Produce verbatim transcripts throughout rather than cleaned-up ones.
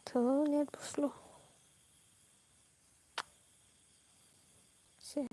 Tho, net bo slow. Se.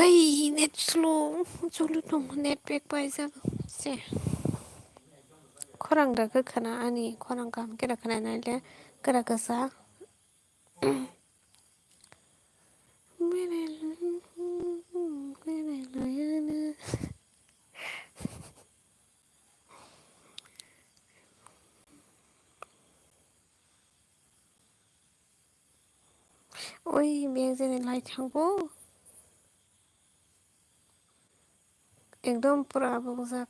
Hai, net slow, chulu tong, net pack paijak se. Khorang da khe khana ani, khorang kaham khe da khana naile, kera kasa. Oi, beng jani lai thango. Ekdom pura abo wngjak,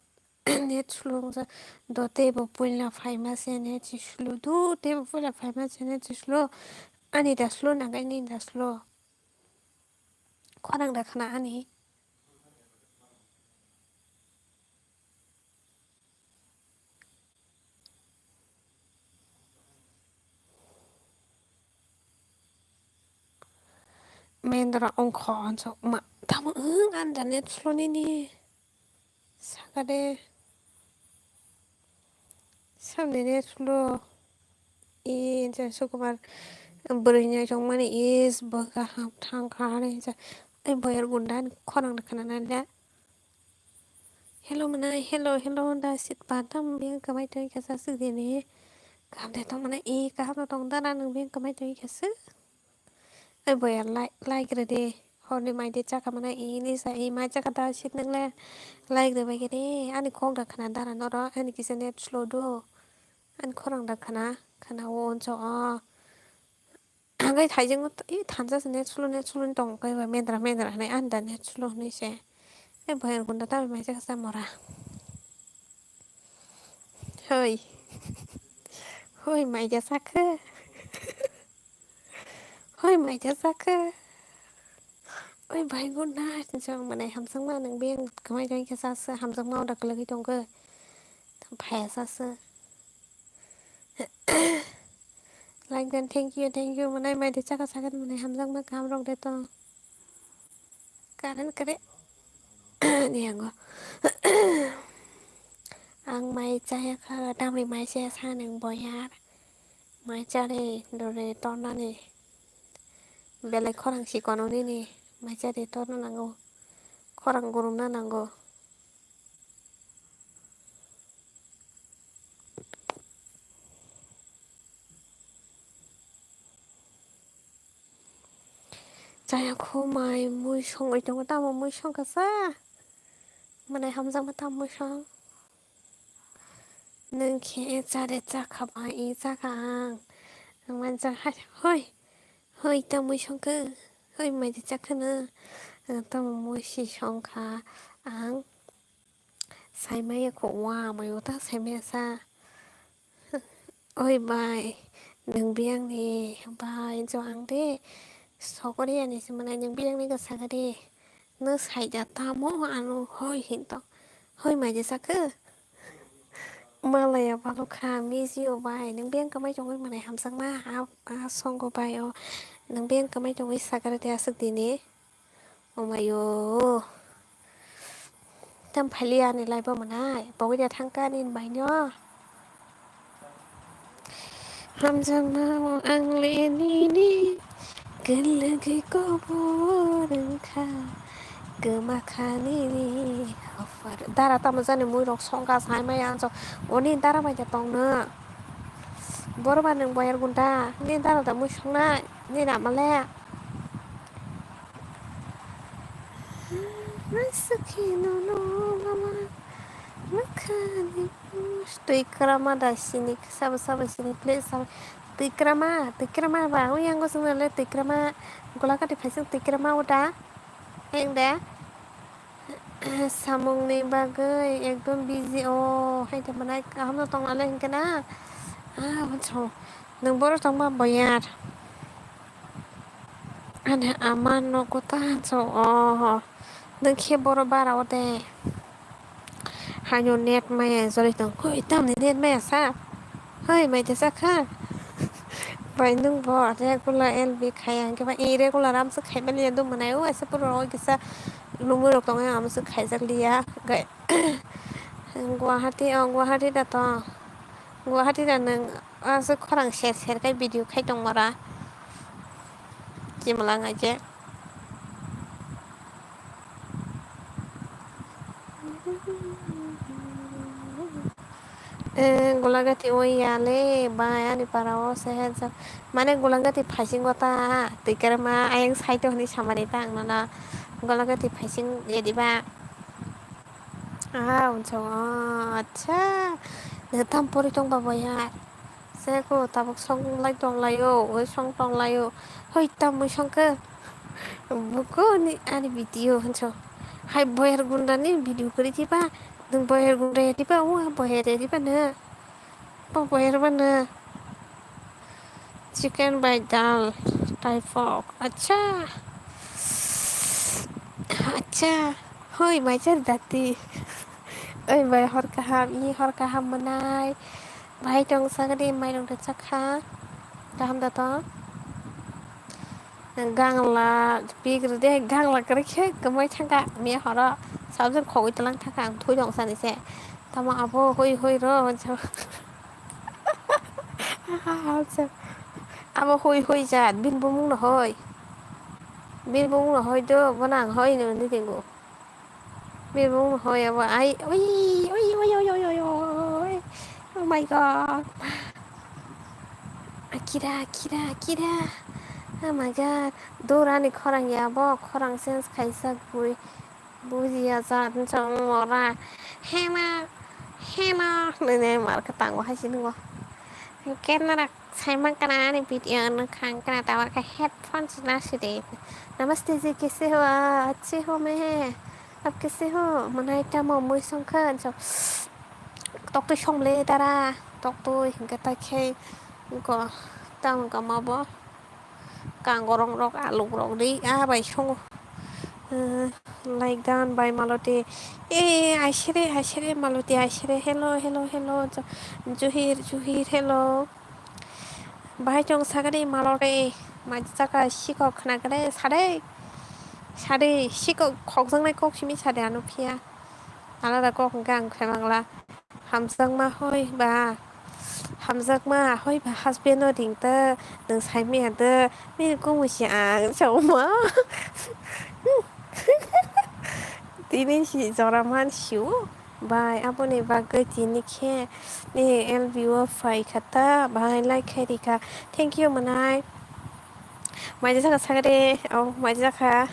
net slow wngjak. Do teibo puila phaima se net si slow. Do teibo puila phaima se net si slow. Ani da slow nang ani da slow. Khorang da khana ani. Mendra ongkho ansok ma tamo wng ani da net slow nini. Sakade. Samni net slow. I je sukumar bwrwi nai tongmani is bo kaham thang kha hinwi sa. Ai boyar gunda ni khorang da khana nai le. Hello mwnai, hello, hello, da sit pa tam beng kwmai twi kha sa sik dini. Kaham de tong mwnai, i kaham no tong da na nwng beng kwmai twi kha sa. Ai boya lai, lai kre de. Horni mai de chakha mwnai, i ni sa, i mai chakha da sit nang le. Lai kre bai kre de. Ani khok da khana da na noro, ani kisa net slow do. Ani khorang da khana, khana o onso o. Ang kai thaijingo, i thansa se net slow, net slow ni tong kai ba mendra, mendra hinwi ani da net slow hinwi se. Ai boyar gunda ta mai chakha sa mora. Hoi. Hoi, mai ja sakhe. Hoi, mai ja sakhe. Oi, bai gunda, jong mwnai hamjakma nwng beng kwmai twi kha sa se hamjakma order kwlwgwi tongkhe. Phaya sa se. Like dan, thank you, thank you. Mwnai mai de chakha sakhe mwnai hamjakma kaham rok de tong. Current kare. Ni hango. Ang mai chaya kha, tamni mai chaya sa nwng boyar. Mai chari dore tornani. Belai khorang chikon o nini mai chari torna nango. Khorang gurumna nango. Chaya kho mai mui songwi tongo, tamo mui songkha sa? Mwnai hamjakma tamo mui song? Nwng khe chare chakha bai, i chakha ang. Ang mani chakha hai, hoi, hoi, tamo mui songkha? Hoi, mai de chakha na? Ang tamo mui si songkha ang. Saimaya kho wa, mai o ta saimaya sa. Oi bai, nwng biyang ni bai, jo ang de sokori ani se mwnai, nwng biyang ni ga sakha de. Nw saida tamo ano hoi hinto. Hoi mai de sakha. Malaya balukha, miss you bai. Nwng biyang kwmai tongwi mwnai hamjakma, a, a songo bai o. Nwng biyang kwmai tongwi sakha de aswk dini. Omayo. Tam phali ani lai bo mwnai. Pogwi da thangka ani bai no. Hamjakma ang le nini. Gwnlwgwi kobor wngkha. Kwma kha nini. Dara tamo jani mui rok songkha sai maya ang so. Oni dara bai da tongno. Boro ba nwng boyar gunda. Ni dara da mui songnai. Ni na male. Twi kwrama da sini, sabo sabo sini, please, sabo. Twi kwrama, twi kwrama ba, ui yango swngnale twi kwrama, gola kati phaising twi kwrama o da, heng de. Samungni bagwi ekdom busy o, hai tongmani kaham no tongnale hwnkhe na. Ah, nwng boro tongma boyar. Ani ama nogo ta hanso o. Nwng khe boro bara o de. Haino net maya joli tong. Hoi, tamni net maya sa? Hoi, mai te sa kha? Bai nwng bo regular L B khai ang khe ba, i regular am se khai mani ya do mwnai o, asa puro o kisa lumui rok tong ya, am se khai jak liya. Gai-, Guwahati, o Guwahati da to. Guwahati da nwng aswk khorang ser ser khai video khai tongmara. Kimla ngai je. Eh, Golagati oi ya le, bai ani para o se hejak. Mane Golagati phaisingo ta, twi kwrwma ayang side o hinwi samani ta ang nono. Golagati phaising ya diba? Ah, unsa, ah, acha. Nwng tam pori tong ba boyar? Seko tabuk song lai tong lai o, oi song tong lai o. Hoi, tam mui song khe? Buko ni ani video hanso. Hai boyar gunda ni video kori diba? Nwng boyar gunda ya diba? O boyar ya diba na? Bo boyar ba na? Chicken by dal, tai pork. Acha. Acha. Hoi, mai char dati. Oi, bai, hor kaham, i hor kaham mwnai. Bai tong sagadi, mai rong rwchak kha. Kaham da to? Gangla, pik rwdi, gangla kwrwi khe kwmai thangkha, miya horo. Sabjwk khogwi tlang thangkha, ang thui rong sani se. Tamo abo hoi hoi ro, hwnsa. Abo hoi hoi jat, bini bumung no hoi. Bini bumung no hoi do, bono ang hoi hinwi ringo. Bini bumung no hoi abo, ai, oi, oi, oi. Oh my God. Akira, Akira, Akira. Oh my God. Dora ni khorang ya bo, khorang sense khaisa bui. Bujiya jat wngsa wng mora. Hema, hema, hinwi mar kwtango hai se nungo. Camera saimang kana ani video no khang kana tower khe headphones na sidi. Namaste ji, kaise ho? Acche ho main. Aap kaise ho? Mwnai tamo mui song kha? Toktwi song le dara. Toktwi hinkhe ta khe ko tamo kama bo. Kangorong rok, aluk rok ri, ah, bai songo. Eh, like dan bai Maloti. Eh, aisere, aisere, Maloti, aisere. Hello, hello, hello. Jo-, Juhir, Juhir, hello. Bahai chong sagadi Maloti. Mai chaka sikok khna gade, sade. Sade, sikok khokjaknai kok simi sade ano phiya. Alada kok hwnkhe ang khaimangla. Hamjakma hoi ba, hamjakma hoi ba husband no ring ta, nwng sai maya de, nini kung musi ang sauma. Tini si jora man siu, bai aboni bagwi tini khe ni L B o phai kha ta, bai like khai rikha. Thank you mwnai. Maija sakha sakha de, oh, maija sakha.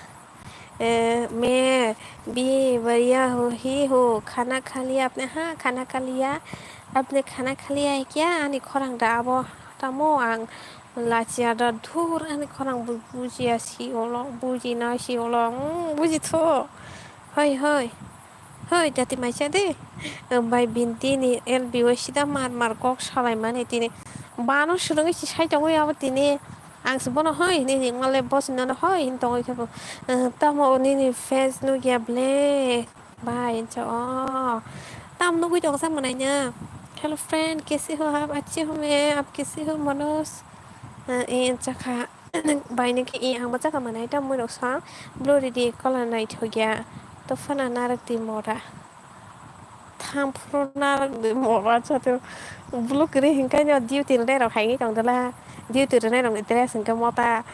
Eh, मैं भी बढ़िया हूँ ही हूँ, खाना खा लिया आपने? हाँ, खाना खा लिया। आपने खाना खा लिया है क्या? Ani khorang da abo tamo ang lachia da dhur ani khorang bu-, bujiya si olo, bujina si olo, mm, buji tho. Hoi, hoi. Hoi, jati maisa de. Bai binti ni L B o sida mar mar kok salai mani tini. Bano swrwngwi si sai tongwi abo tini. Ang se bono hoi hinwi ringmale, bo se nono hoi hinwi tongwi khe bo. Eh, tamo nini face nukya ble. Bai, hinsa o. Tam nugwi tongsa mwnaino. Hello friend, kaise ho aap? Acche ho main, aap kaise ho Manoj? Eh, eh, hinsa kha. Bai nokhe, eh, ang bo chaka mwnai, tam mui rok sa. Blue ridi color naithok ya. To phano narwk di mora. Thamphru narwk di mora chato. Blue kwrwi hinkhe no duty rwnai rok hai wngwi tongdwla. Duty rwnai rokni dress hinkhe mota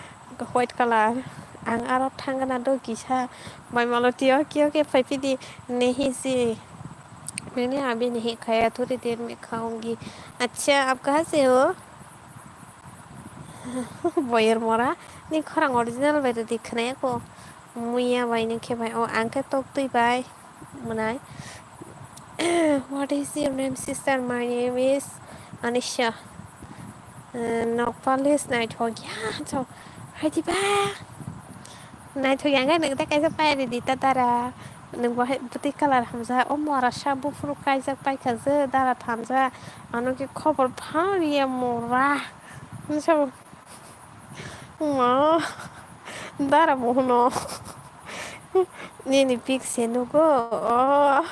white color. Ang aro thangna do kisa. Bai Maloti o kio khe phaiphidi nehi si. Nini abi nehi khaya thuri dir me khaungi. Accha, aap kahan se ho? Boyer mora ni khorang original bai rwdi khwnaya kho. Muya bai nokhe bai o ang khe toktwi bai mwnai. What is your name, sister? My name is Anisha. Eh, nok polish naithok ya, chok. Hai diba? Naithok ya, ngai nang ta kaisa pai ridi ta dara. Nang bo hai bwtwi colour hamjak. O mora sa buphuru kaijak paikha je dara thamjak. Ano khe khobor phan riya mora. Sabo ma dara bo hwno. Nini pic se nugo, o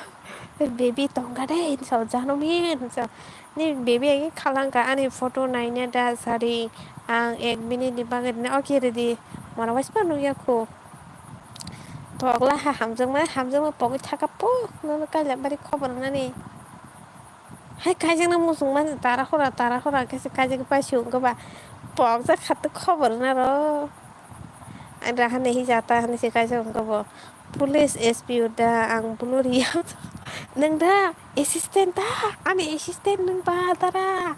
baby tongkha de hinsa, jano min hinsa. Ni baby agi khalangkha ani photo naina da sari. Ang ek minute ni bagwi rina, okay, ready. Mora waisma nukya khu. Tokla ha hamjakma, hamjakma pogwi thaka po, nono kailabari khobor nani. Hai kaijakna muchung mani tara hora, tara hora khe se kaijak pai se wngkha ba. Pokjak kha tei khobor na ro. Ang raha nehi jata hinwi se kaijak wngkha bo. Police S P O da ang bulu riya. Nwng da assistant da? Ani assistant nwng ba dara?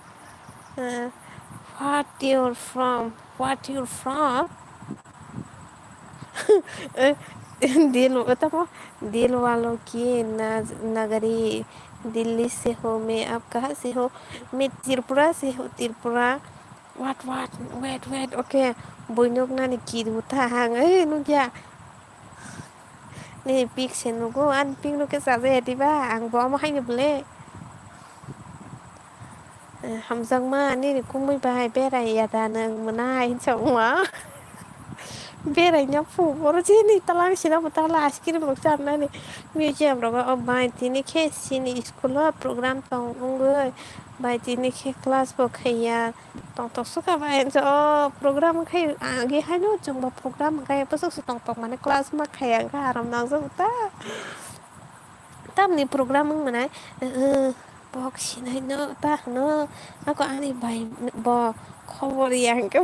Uh, what you're from? What you're from? दिल, तब दिल वालों की नज-, नगरी दिल्ली से हो मैं, आप कहाँ से हो? मैं त्रिपुरा से हूँ, Tripura. What, what? Wait, wait, okay. Buinok nani kid buta hang, eh, nugya. Ni pik se nugo, an pik nuke chaja ya diba, ang bo amo haini bole. Eh, hamjakma, nini kumui bai berai ya da nwng mwnai hinsa wngma. Berai nya phu, boro jeni talang sina bo tala ice cream rok charnani museum rogo. O bai, tini khe sini school o program tong wngwi, bai tini khe class bo khaiya. Tongthok sukha bai hinsa o program khai agi haino chwngbo program khai bwswk se tongthok mani class ma khaiya wngkha aram nangjak ta. Tamni program wng mwnai, eh, eh, bok sinai no, ta hwno, ako ani bai bo khobor ya hwnkhe.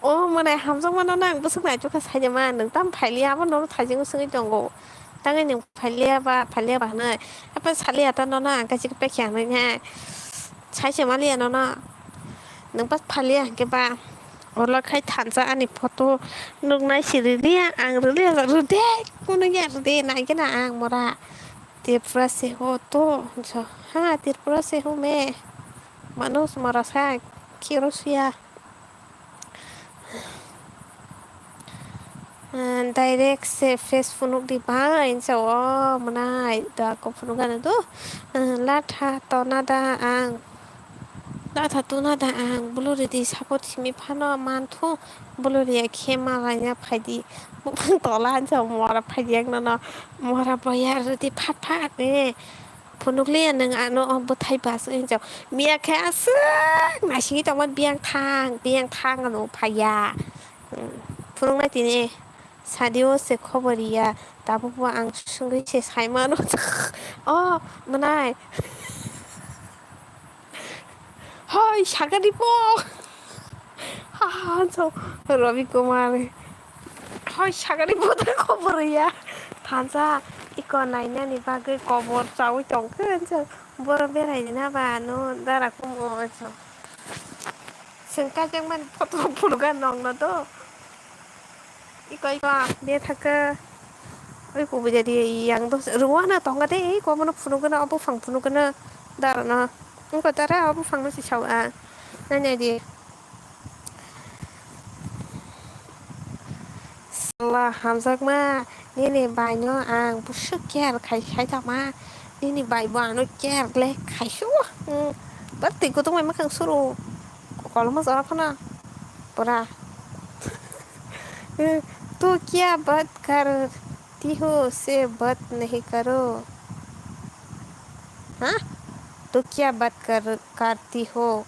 O mwnai hamjakma no nang bwswk naitukha sainima, nwng tam phailiya, abo nono thaijingo swngwi tongo. Tangwi nwng phailiya ba, phailiya ba hwnwi. Apa saliya ta nono ang kaisa paikha hwnwi hai. Saisa maliya nono. Nwng ba phailiya hwnkhe ba. Olo khai thansa ani photo nuknai si rwliya, ang rwliya, rwde, kuno ya rwde, naikhe na ang mora. Tripura se ho to, jo, ha, Tripura se ho me. Manuj mora sa, kiro suya. Ah, direct se face phunuk di bai, hinsa o mwnai, da ko phunuk gana do. Ah, latha tona da ang. Latha tuna da ang, bulu ridi support simi phano manthu, bulu riya khe ma laina phaidi. Muphang tola hinsa mora phaidi ang nono, mora boya ridi phat phat, eh. Phunukliya nwng ano o bwthai bas hinsa. Miya khe aswk naisingwi tongma biyang thang, biyang thang ano phaiya. Hmm, phunuknai tini sadio se khobor ya, tabukbo ang swngwi se saimano. O, mwnai. Hoi, sakani po. Ha, ha, so, Ravi Kumar. Hoi, sakani po ta khobor ya. Thansa, iko nainani bagwi kobor chawi tongkhe, so, boro berai na ba, no, dara kumo, so. Sengkajak mani photo phunukha nongno do. Iko, iko, be thaka. Oi, kubui jadi yang do. Ruwa na tongga de, iko bono phunukgana, o buphang phunukgana. Dara no. Iko dara, o buphang no si sawa. Nai, nai di. Sala hamjakma, nini bai no ang bwswk care khai, khai tongma. Nini bai bo ano care le khai su. Hmm. Ba twi kutung bai mwkhang suru. Kolmo jora phano. Pura. तू क्या बात करती हो से बात नहीं करो. हाँ? तू क्या बात कर, करती हो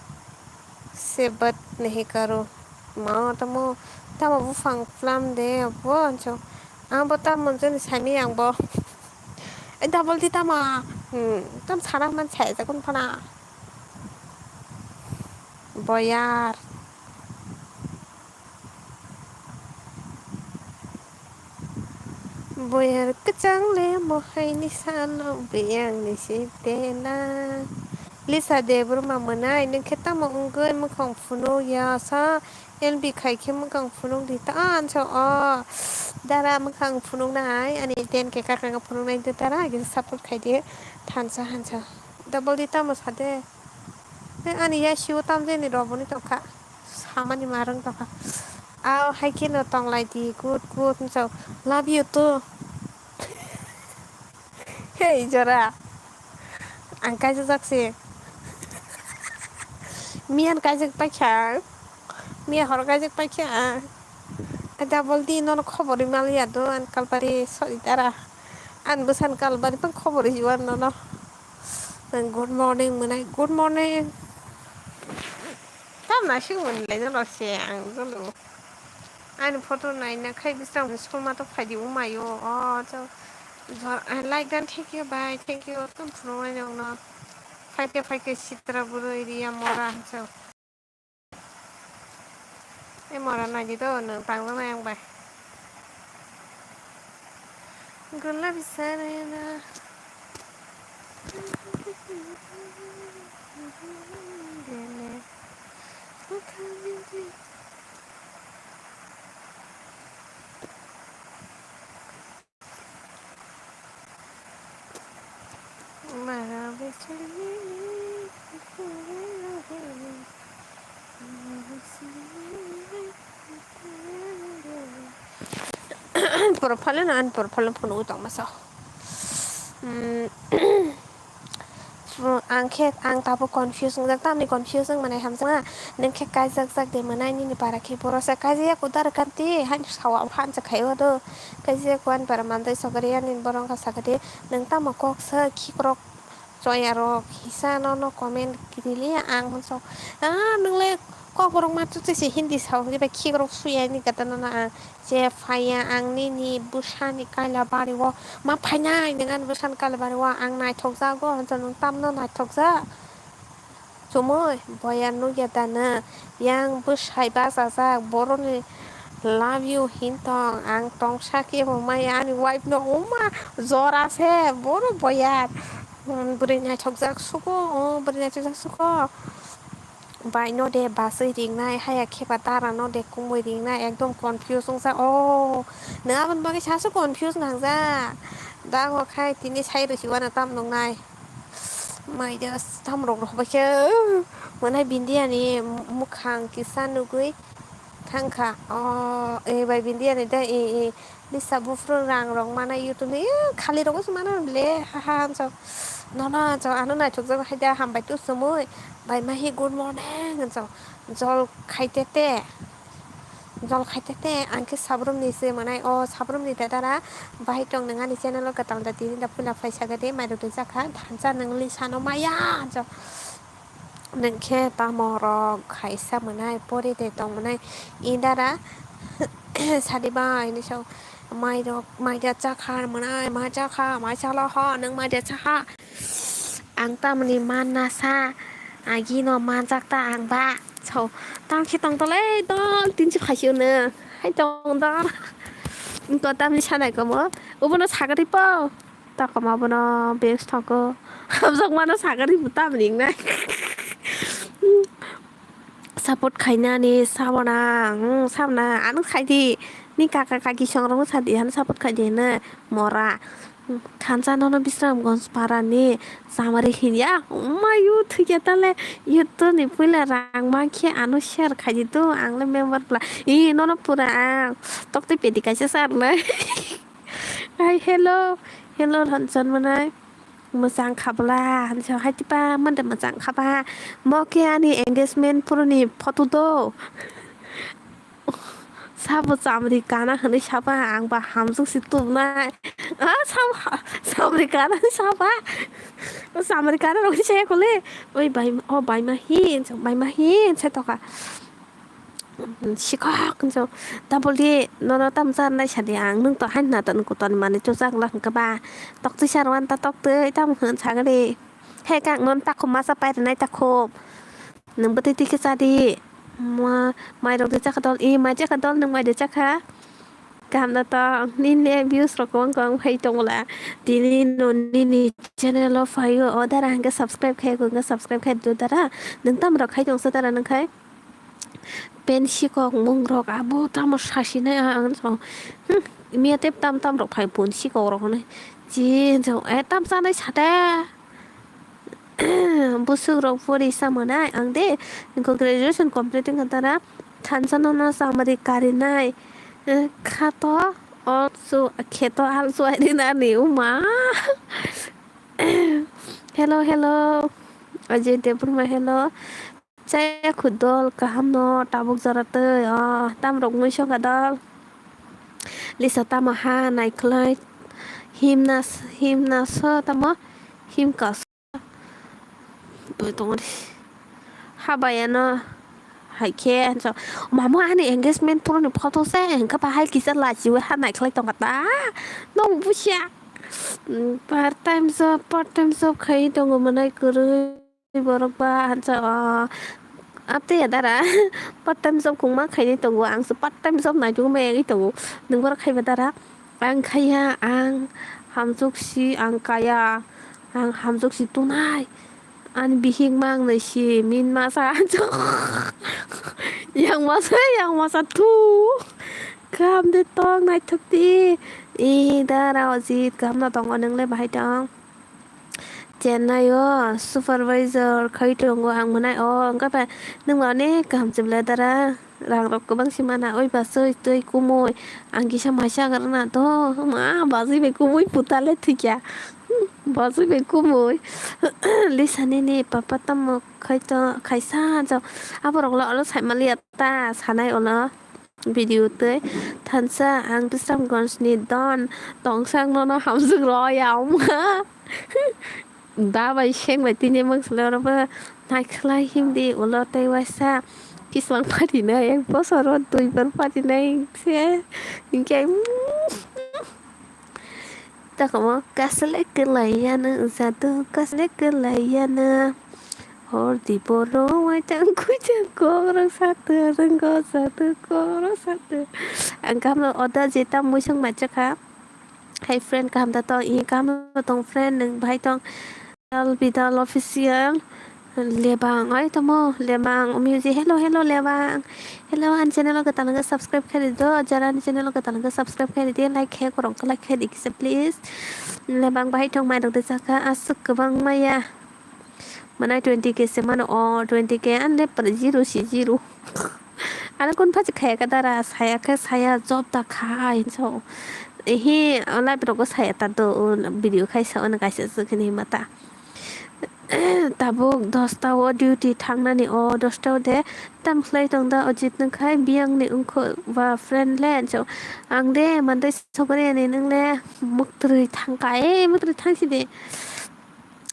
से बात नहीं करो. Ma tamo, tamo buphang phlam de bo hinso. Ang bo tamo jani sami ang bo. Ai double di tamo. Hmm, tam sana man sai jakun phana. Boyar. Boyar kwchang le mohai ni salo biyang ni sitena. Lisa Debbarma mwnai, nwng khe tamo wngwi mwkhang phunuk ya sa? L B khai khe mwkhang phunuk di ta ansa o. Dara mwkhang phunuk nai, ani ten K kakang phunuk nai de dara, agi support khai di. Thansa hansa. Double di tamo sa de. Tei ani yasiwo tamjani rwboni tongkha. Samani ma rwng tongkha. Ao hai kheno tonglai di, good, good, hinsa. Love you too. Hey, jora. Ang kaijak se. Miyan kaijak paikha. Miya horo kaijak paikha. Double D nono khobor rwi maliya do, an kalpari sori dara. An bwsan kalpari tong khobor rwi juan nono. Good morning mwnai, good morning. Tam na sing mwnlai jono se ang jono. Ani photo naina khai bisang school ma to phaidi umayo. O, so, jor, I like them, thank you, bye, thank you. Tam phuru wai jong no. Phaike, phaike, sitra buru area mora, so. E mora naidi do, nwng tangjaknai ang bai. Gula bisarena. Profile no, ani profile no phunugwi tongmasa. Hmm. Ang khe, ang tabuk confuse wngjak, tamni confuse wng mwnai hamjakma? Nwng khe kaijak jak de mwnai, nini para khe borok se kaijak ya, kudar kanti haino sawa phan se khaio do. Kaijak ya, ani para mandai sogari, ani borok wngkha sagari, nwng tamo kok sa khikrok choya rok hisa nono comment kirili ang hwnso. Ah, nwng le kokborok ma chuchwi se Hindi sao, hwnke bai khikrok suya ni kata nono ang. Je phaiya ang nini bwsani kaila bari o ma phainai, nwng ani bwsani kaila bari o ang naithok jago, hwnsa nwng tamno naithok jak? Chumui boya nugya da nwng? Yang bwsai bachajak, boroni love you hintong, ang tongsa kebo maya ani wife no, uma jora se, bono boya. Hmm, bwrwi naithok jak sugo, o bwrwi naithok jak sugo. Bai no de baswi ringnai, haya khe ba dara no de kumui ringnai, ekdom confuse wngjak. O, nwng aboni bagwi sasu confuse nangjak. Da hor khai tini sai rwsi uanw tam nungnai. Mai de tam rok rok bai khe, mwnai Bindia ni mukhang kisa nugwi thangkha. O, e bai Bindia ni da, e, e, Lisa buphuru rang rok mana YouTube ni, eh, khali rok se mana le, ha, ha, hwnsa. Nono, hwnsa, ano naithok jak hai da, hambai tu sumui. Bai mahi good morning, hwnsa. Jol khaite te. Jol khaite te, ang khe sabrum ni se manai, o sabrum ni da dara. Bahai tong nang ani channel o kwtal da tini da puila phai saga de, mai rok de jakha, thansa nang Lisa no maya, hwnsa. Nwng khe tamo rok khaisa mwnai, pori de tong mwnai, indara sadi bai hinwi sao, mai rok, mai da chakha mwnai, mai chakha, mai chalo ho, nwng mai da chakha. Ang tamoni manna sa, agi no manjak ta ang ba. Sao, tang khe tong tole dol, tin si phaisio no. Hai tong dol. Ko tamni sanai komo, ubono sagari po. Takoma bono base thogo. Hamjakmano sagari bo tamni wngnai. Support khainani sabona, hmm, sabona, ano khaidi. Ni kaka kaki songrokno sadi, ano support khaidi hino mora. Hmm, thansa nono Bisramganj parani samari hinya. Mayu thwikya tale, yutoni puila rang mankhe ano share khaidi to, angle member pla. I nono pura ang tokte pedi kaisa sarnai. Hai, hello, hello, hwnchon mwnai. Mwchang khabla, hwnchon hai tipa, mande mwchang khaba. Mo khe ani engagement phuruni photo do. Sabo chamri kana hwnwi saba, ang ba hamjwk si tubnai. Ah, sabo ha-, chamri kana hwnwi saba. Chamri kana rok se kole. Oi bai, o bai ma hi, bai ma hi, se toka. Sikok, hwnso, double di, nono tamo charnai sadi ang, nwng to haino nato nwng kutorni manwi chuchak wngla hwnkhe ba, toktwi sa rwanta toktwi, tamo hwn sagadi. He kak, nono takhum masa pairwnai takhum. Nwng bwtwi twi khe chadi. Ma-, mairok de chakha dol, i mai chakha dol, nwng mai de chakha. Kaham nato, nini views rok kwbang kwbang phai tongla. Tini no nini channel o phaio, o dara hwnkhe subscribe khai, hwnkhe subscribe khai do dara. Nwng tamo rok khai tongsa dara nwng khai? Pen sikok mung rok abo tamo sasinai ang, ang, hmm, miya tep tam tam rok phai pun sikok rok hwnwi. Chi, eh, tam chanai sata. Busuk rok pori sa mwnai ang de. Graduation complete wngkha tara. Thansa nono samari karinai. Eh, khato, o chu, kheto, al chu ai rinani, uma. Hello, hello. Ajay Debbarma, hello. Chaya khu dol kaham no tabuk jora twi, o, tam rok mui sokha dol. Lisa tamo ha naikhlai himna, himna so tamo himka so. Twi tongri. Habaya no hai khe so, mama ani engagement phone ni photo se engka bahai kisa lachiwi ha naikhlai tongkha ta. Nong busia. Mm, part time job, part time job khai tongo manai kwrwi. Borok ba hansa, ah, apte ya dara. Part time job kung ma khainai tongo, ang se part time job nai tongo, ma yagwi tongo. Nwng borok khai ba dara. Ang khaiya, ang hamjwk si, ang kaya, ang hamjwk si tunai. Ani bihik ma ang nai si, min masa. Yang masa, yang masa tu. Kaham de tong, naithok di. I dara Ojit, kaham no tongo, nwng le bahai tong? Chennai o supervisor khai tongo ang mwnai o, wngkha pai nwng ba onek kaham se belai dara, rang rok kwbang se mana, oi basui twi kumui ang kisa maisa kwrwngna to, ma basui bai kumui puta le thwikya, basui bai kumui. Lisa nini papa tamo khai to, khaisa jo, aborok lo olo saimaliya ta sanai olo. Video tei thansa ang Bisramganj ni don tongsang nono hamjwk rw ya wngma. Da bai seng bai tini mwng sle oro bo naikhlai himdi ulo tei waisa kislang pharinai ek bosoro dui bar pharinai se hinkhe. Takomo kasle kwlai yano jadu kasle kwlai yano. Hor di boro waitang kuitang kok rok satu rwngko satu kok rok satu. Ang kaham no oda jeta muisung machakha. Hai friend kaham da tong i kaham no tong friend nwng bahai tong. Dal Bidal official. Lebang, oi tomo, Lebang, music, hello, hello, Lebang. Hello, ani channel o kwtal hwnkhe subscribe khe rwdi do, jara ani channel o kwtal hwnkhe subscribe khe rwdi, like khe, khorang khe like khe rwdi kisa, please. Lebang bahai thong mai rwdi saka, aswk kwbang maya. Manai twenty K se mano, o twenty K, ani lepra zero si zero. Ano kun phachi khaya ka dara, saya khe saya job ta khai, so. Ehe, live rogo saya ta do, video khai sa, ono kaisa swk hini mata. Tabuk dosta o duty thangnani o dosta o de tam khlai tong da Ojit nung khai biyang ni wngkho ba friend le so ang de mandai sogri ani nung le muktrwi thang ka e muktrwi thang si de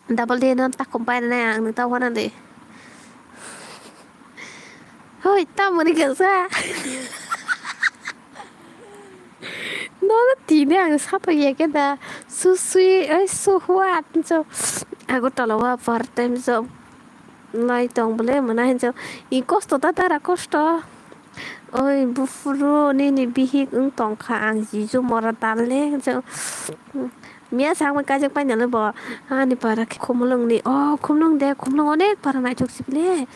double de non takum pai na ang nung ta wana de hoi tamoni kasa. Nono tini ang satok ya khe da, so sweet, ai, so what, so. Agartala o part time job nai tong bole, mwnai hinjo. I kosto ta dara kosto. Oi, buphuru, nini bihik wng tong kha, ang jijo mora dal le, hinjo. Miya sa ang bai kajak pai nalo bo, ani para khe khumulwng ni, oh, khumulwng de, khumulwng onek para naithok si bole.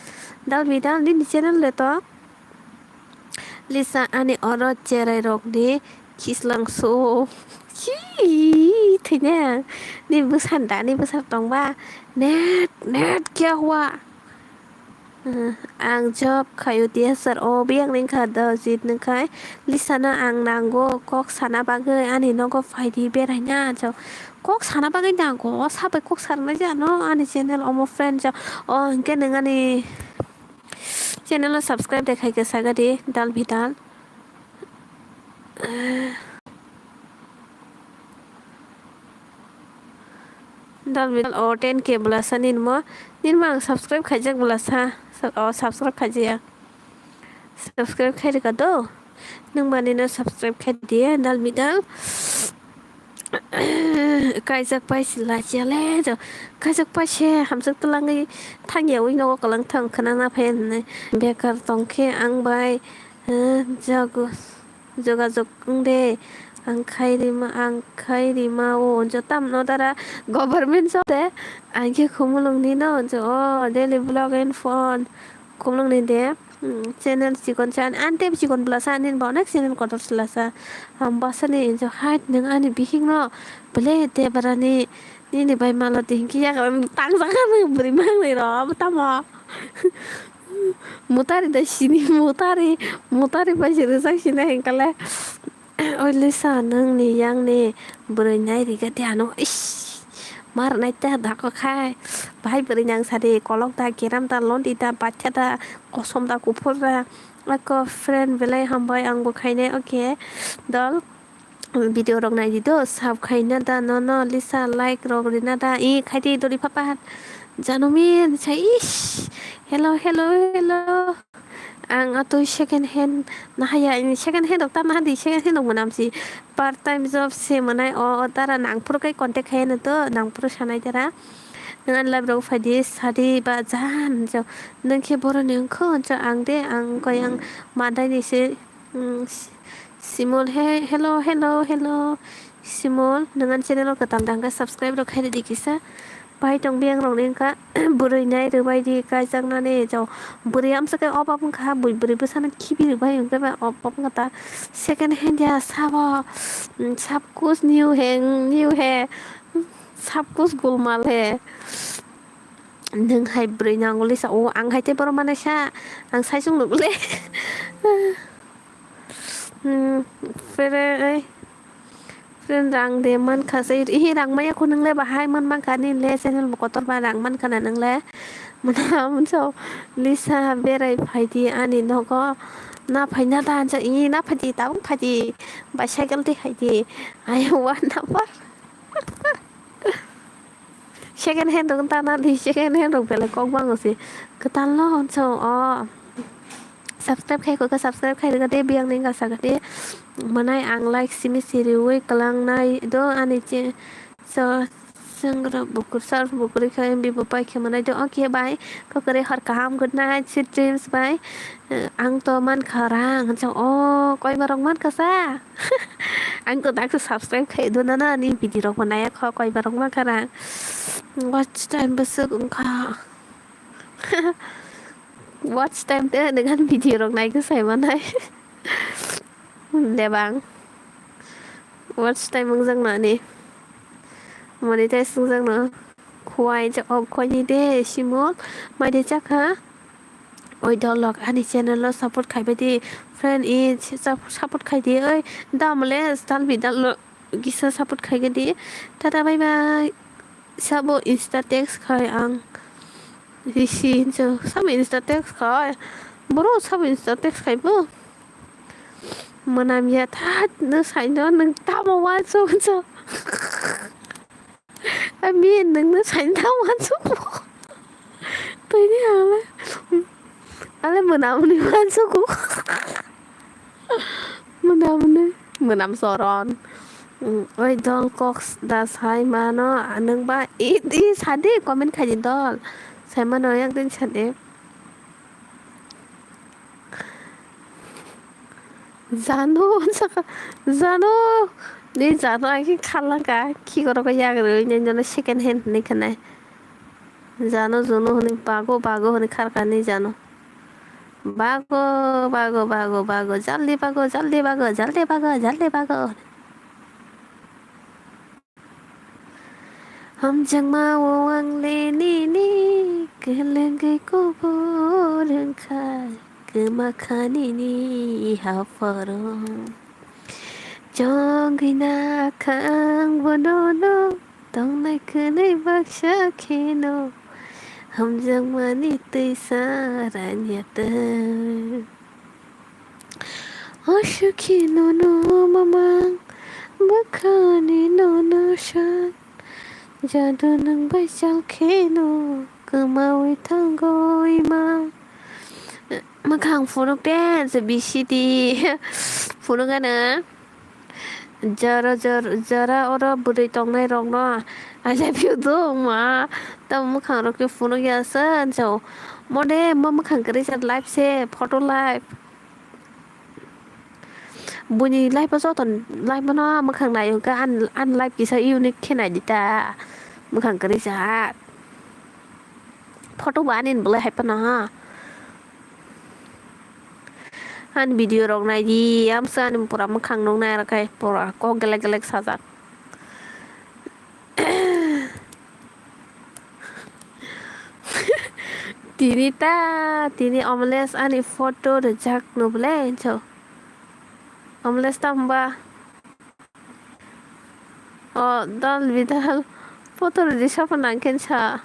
Dal bidal, nini channel le to. Lisa ani oro cherai rok ni khislangso. Chii, thwina. Ni bwsa da, ni bwsa tongba. Net, net kya hua? Uh, ang job khayo D S R o biyang ning kha da jit nung khai. Lisa no ang nango kok sana bagwi ani nogo phai di berai na jo. Kok sana bagwi nango, o sabai kok sana jano ani channel omo friend jo. O hinkhe nung ani Channel o subscribe de khai khe saga di dal bidal. Dal bidal o ten K bwlasa ninmo ninmo ang subscribe khaijak bwlasa o subscribe khaijaya subscribe khai rwkha do nungba nino subscribe khai diya dal bidal. Kaijak pai se lachiya le jo. Kaijak pai se hamjak twlangwi thangya wi nogo kwlang thang khwnana phai hinwi. Bekar tongkhe ang bai, eh, jogo-, jogajog wngde. Ang khai rima, ang khai rima o unjo tamno dara government job de. Ang khe khumulwng nino unjo o daily vlog and phone. Khumulwng ni de. Hmm, channel chikon sa, ani tei chikon bwlasa, ani bo onek channel kotor se lasa. Ang bwsani enjoy hai nwng ani bihik no bwle Debarani nini bai malo di hinkhe yagra tang jagha nwng bwrwi mangnai ro abo tamo. Mutari da sini mutari, mutari bai se rwjak sini hinkhe le. Oi Lisa, nwng ni yang ni bwrwi nai rikha de ano, ish, mar nai ta da ko khai, bahai bwrwi nang sari, kolok da, keram da, londi da, bacha da, kosom da, kuphur da, ako friend belai hambai ang bo khainai, okay, dol. Video rok nai di do, sub khai na da, no, no, Lisa, like rok ri na da, i khai di dori papa. Jano min, sai, ish, hello, hello, hello. Ang atwi second hand nahaya, ini second hand rok ta naha di, second hand rok mwnam si. Part time job se mwnai, o, o, tara nang phuru kai contact khai na do, nang phuru sanai tara. Nang ani live rok phai di, sadi ba jan jo. Nang khe boroni wngkho, jo ang de, ang koi ang madai ni se. Mm, Si-, Simol, he, hello, hello, hello. Simol, nwng ani channel o kwtal da hwnkhe subscribe rok khaidi kisa. Pai tong biyang rok ni wngkha, bwrwi nai rwbai di kaijaknani jo. Bwrwi amsa khe obab wngkha, bwrwi bwsano khibi rwbai wngkhe ba obab wngkha ta. Second hand ya sabo, mm, sab kuch new he, new he, sab kuch gulmal he. Nwng hai bwrwi nanguli sa o, ang hai tei borok manai sa, ang sai chwng nukle. Hmm, friend, friend rang de man kha se, ihi rang maya khu nwngle bahai man man kha ni le channel bo kotor ba rang man kha na nwngle. Mwnam so Lisa berai phai di ani nogo na phai na da hansa i na phai di tabuk phai di bicycle di hai di ayo wa na par. Second hand rok tana di, second hand rok belai kok bango se. Kwtal no honso o. Subscribe khai kho, subscribe khai rwgade, biyang ni gasa gade. Mwnai ang like simi siriwi kwlang nai do ani che. So, sengro bukur sar bukur khe bibo pai khe mwnai do. Okay, bye. Kokore har kaham, good night, sweet dreams, bye. Eh, ang to man kha rang, hansa o, koi borok man kha sa? Ang to daksa subscribe khai do nana ni video rok bo naya kho, koi borok man kha rang. Watch time bwswk wngkha. Watch time te nang video rok nai khe sai manai. Debang. Watch time wngjak nani. Monetize wngjak no. Khwai jak, oh, khwai ni de, Simol. Mai de chakha. Oi dolok ani channel o support khai bai di. Friend i support khai di. Oi, damle stalbi dalo kisa support khai di. Tata bye bye. Sabo Insta text khai ang. Risi hinso. Sabo Insta text khai. Boro sabo Insta text khai bo. Mwnam ya that no sai no nung tamo wanso hinso. Ami nungno saini tamo wansugo. Tini ale. Ale mwnamni wansugo. Mwnamni. Mwnam soron. Mm, oi dol kok da sai mano, nung ba i, i sadi comment khai di dol. Sai mano yak din sadi. Jano, saka, jano, ni jano, ai khe khalangka, khikoro khe yagrwi, nini jano second hand hinwi khanai. Jano, jono hwnwi bago, bago hwnwi kharkha ni jano. Bago, bago, bago, bago, jaldi bago, jaldi bago, jaldi bago, jaldi bago. Hamjakma o ang le nini, kwlwngwi kubur wngkha, kwma kha nini hapharo. Chongwi nakha ang bonono, tongnai khwnwi baksa kheno, hamjakmani twisa ranya tong. O sukhi nono mamang, bwkhani nono san. Jadu nwng bai chal kheno, kwmawi thango ima. Mwkhang phunuk de, je bisidi. Phunuk ano. Jara, jar-, jara oro bwrwi tongnai rokno. I love you do, ma. Tamo mwkhang rok khe phunuk ya sa, jao. Mode, mo mwkhang kwrwi sa live se, photo live. Buini live o joto live no mwkhang nai hwnkhe an, an live kisa unique khe nai di ta. Mwkhang kwrwi sa. Photo bo ani ni bwlai hai phano ha. Ani video rok nai di, amsa ani pura mwkhang nuk nai rok hai pura kok gelek gelek sajak. Tini ta, tini Omlesh ani photo rijak no bole, hinso. Omlesh tamba. O, dal bidal. Photo ridi sabo nang khe sa.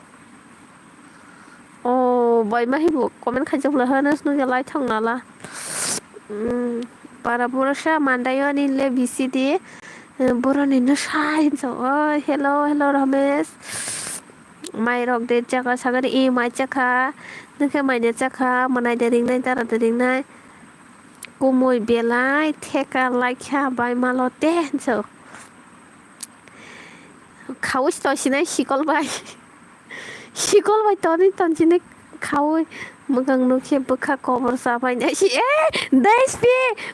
O, bai ma hibo comment khaijak bwla hano swnukya lai thang nala. Mm, para pura sa mandai ani le bisidi. Boroni no sai hinsa, "Oi, hello, hello, Ramesh. Mai rok de chakha?" Sagari, "I mai chakha." Nokhe mai de chakha, manai de ringnai, dara de ringnai. Kumui belai theka laikha bai malo te hinsa. Khaui to sinai sikol bai. Sikol bai toni tonchini khaui mwkang nukhe bwkha kobor chapai nai si, "Eh, D S P,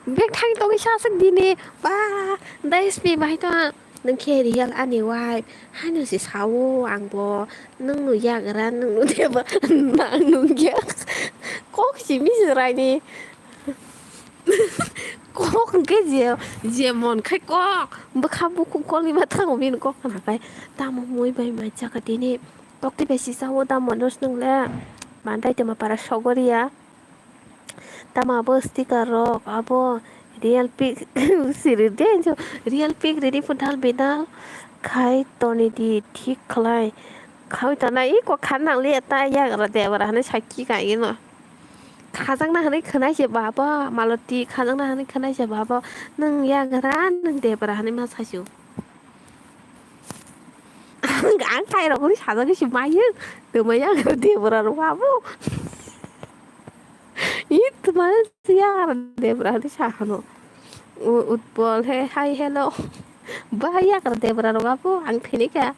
bek thang tongwi sa aswk dini, ba, D S P bai to ang." Nokhe real ani wife, haino se sao ang bo, "Nwng no yagra, nwng no deba, nang nungya." Kok simi se raini. Kok hwnkhe je, je mon khai kok, bwkha bukhuk kolima thango bini kok khna khai. Tamo mui bai mai chakha tini. Tokti bai sisa o tamo nws nwngle. Bandai tama para sogoriya. Tamo abo sticker rok, abo real pic siri de, real pic riri photo bidal khai toni di thik khlai. Khaui tongnai, i kok khan nang le ta yagra debra hwnwi sakki kaino. Khajakna hwnwi khwnai se babo, Maloti khajakna hwnwi khwnai se babo, nwng yagra, nwng debra hwnwi ma sasio. Ang khairok hwnwi sajagwi se maio, twma yagra debra rok abo. I twma yagra debra hwnwi sa hano. U-, Utpol, he, hi, hello. Ba yagra debra rok abo, ang thini kha.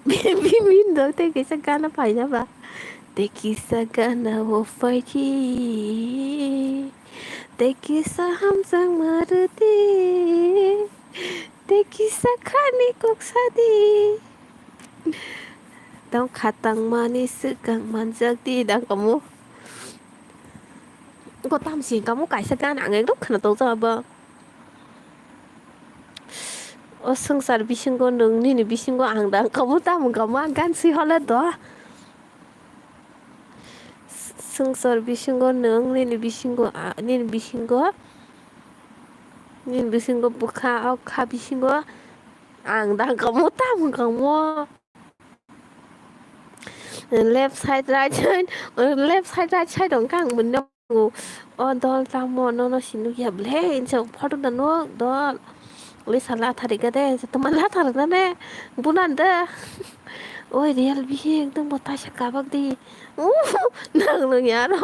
Bini dol tei kisa gana paina ba. Tei kisa gana o phaidi. Tei kisa hamjak maruti. Tei kisa khani kok sadi. Tong khatang mani swkang manjak di dang kamu. Ko tamsi kamu kaisa gana ang ekdom khna tong jaba. O swngchar bisingo nwng nini bisingo ang da wngkha, omo tamo wngkha, omo ang gan swi hole do. Swngchar bisingo nwng nini bisingo, a, nini bisingo, nini bisingo bwkha, o kha bisingo ang da wngkha, omo tamo wngkha, omo. Left side, right side, left side, right side hwnkhe ang bini o dol tamo nono sinukya ble hinsa photo da nuk dol. Lisa lathari kade hinsa toma lathari nane bunan da. Oi real bihi ekdom bo taisa kabak di. Nang nung yaro.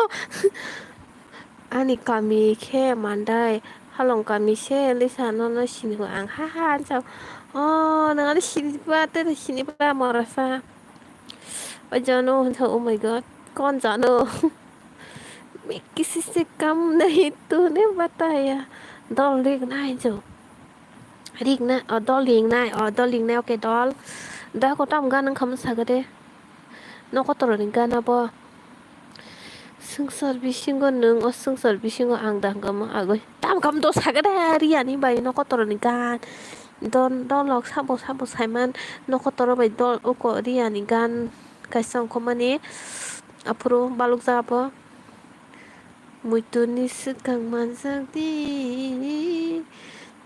Ani kami khe Mandai, halong kami se Lisa nono sini ang ha ha hinsa. O nang ani sini ba te sini ba morasa. O jano hinsa, oh my God, kon jano. Kisi se kam nahi tune bataya. Dol rik nai jo. Rik na, o dol rik nai, o dol rik nai, okay dol. Da ko tam gan ang khamu sagade. Nokotoroni gana bo. Swngchar bisingo nwng, o swngchar bisingo ang da hwnkha omo agoi. Tam kam do sagada Riyani bai nokotoroni gan. Don, dolok sabo sabo saiman nokotoro bai dol uko Riyani gan kaisa ongkhormani. Aphuru balukjak abo. Muiturni swkang manjak di.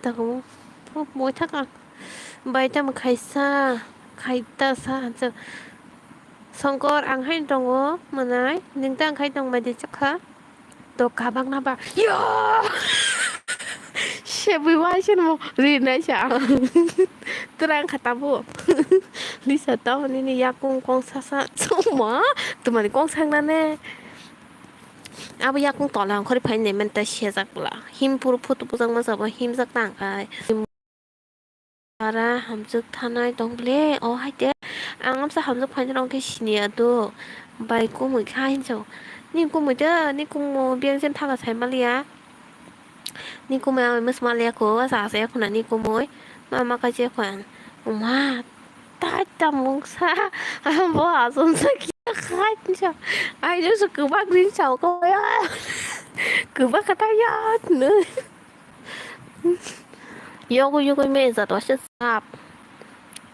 Tako moi thak ang. Bai tamo khaisa, khaita sa hansa. Songkor, ang haino tongo, mwnai. Nwng ta ang khai tong bai de chakha. To kabang na ba. Yo! Sebui waisa no rinai sa. Twrang kha tabo. Lisa tamo nini yakung kong sasa. Chuma. Tumani kong sang na ne. Abo yakung tola ongkhorwi phainai manta sejak bwla. Him phuru photo bujak ma jabo himjak tang khai. Para hamjwk thanai tong ble o hai te. Ang amsa hamjwk phainai rok khe siniya do. Bai kumui kha hinjo. Ni kumui de, ni kumu biyang chen thaga sai maliya. Ni kumui ang mws maliya ko, asa asa ya khuna ni kumui. Ma ma kai che khwan. Ma. Tai tamung sa, bo asong sa kya khai sa. Ai jo su kubak rin sa ko ya. Kubak kata ya ne. Yogo yogo me jat wa se sap.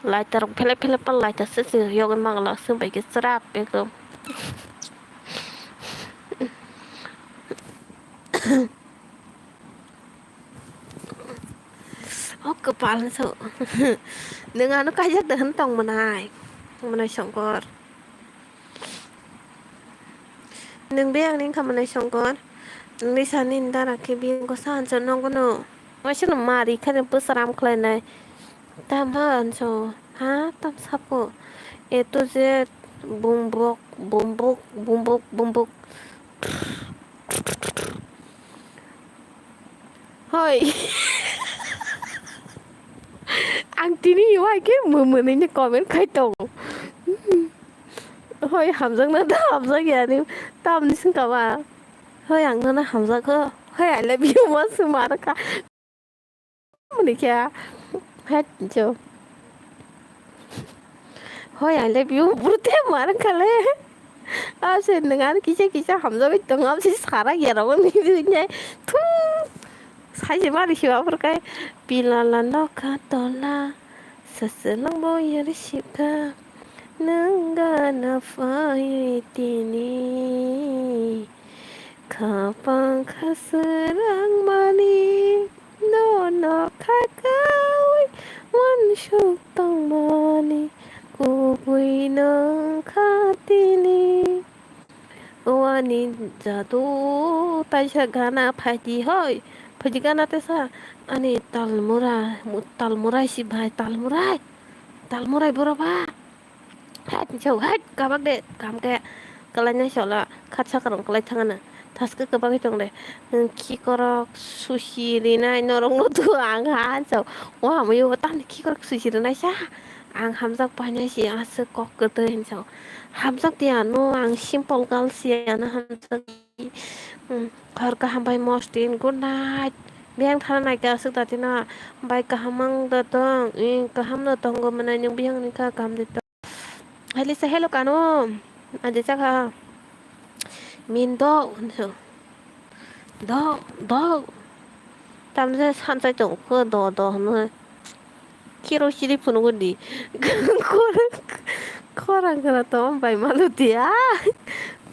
Lighter phele phele pa lighter se se yogo mang la se bai ke srap ekdom. O kwpal so. Nwng ano kaijak da hwn tong mwnai. Mwnai songkor. Nwng biyang ni wngkha mwnai songkor. Nwng ni sani ni dara khe biyang ko sa hansa nokgo no. Waisano mari khani bwswram khlainai. Tamo anso ha tam sapo. A to Z bumbuk bumbuk bumbuk bumbuk. Hoi. Ang tini uai khe mumuni ni comment khai tongo. Hoi hamjak na da hamjak ya ni tam ni sing kama. Hoi ang no na hamjak ho. Hoi I love you ma sung ma ka. Muni khe. Hai jo. Hoi I love you. Burte mar khale. Ase nang ar kisa kisa hamjagwi tong am si sara ya ro ni ni. Thu. Sai se mari siwa burkai. Pilala nokha tola. Sese langbo yari sipka. Nang gana phai tini. Khapang khaswrang mani, nono khakaui wansuk tongmani, kubui nung kha tini. O ani jadu taisa gana phaidi hoi, phaidi gana tesa ani talmura, mu-, talmurai si bhai, talmurai, talmurai boro ba. Hai, chau, hai, kabak de, kam ke, kalai nai sola, khatsa karang kalai thangana, thaske kabak tong de, khikorok susi rinai norok no tu ang ha, chau, o hamyo tani khikorok susi rinai sa, ang hamjak painai si aswk kok kwtwi hin chau, hamjak di ano ang simple girl si ano hamjak. Hmm, hor kaham bai mostin, good night. Biyang thana naikhe aswk datino bai kaham ang da tong, ing kaham no tongo mwnai nwng biyang ni kha kaham de tong. Helisa hello kano, aje chakha. Min do, do, do. Tamje sanchai tong kho do do hwnwi. Kiro siri phunukgo di. Khorang, khorang khna tong bai malu dia.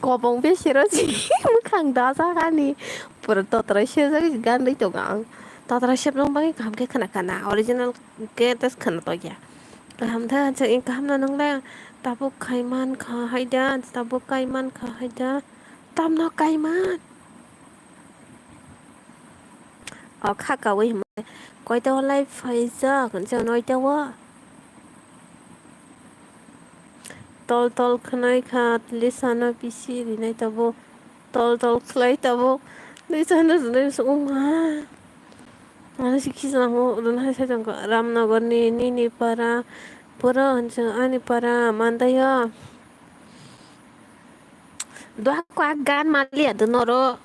Kobong besero si mwkhang dajak ani. Pura totrai sejak gandui tongo ang. Totrai sepnang bagwi kaham khe khna khna. Original khe tes khna tokya. Kaham tha kaham no nang le. Tabuk khai man kha hai da. Tabuk kai man kha hai da. Tamno kai man. O kha kaui hwnwi koita o lai phaijak hwnse noita o. Tol tol khwnai kha Lisano bisi rinai tabuk. Tol tol khlai tabuk. Lisano rinai se wngma. Ano se khichlang o rwna hai sai tongkha Ramnagar ni nini para pura hwnse ani para mandaio. Dua ko a gan maliya do noro.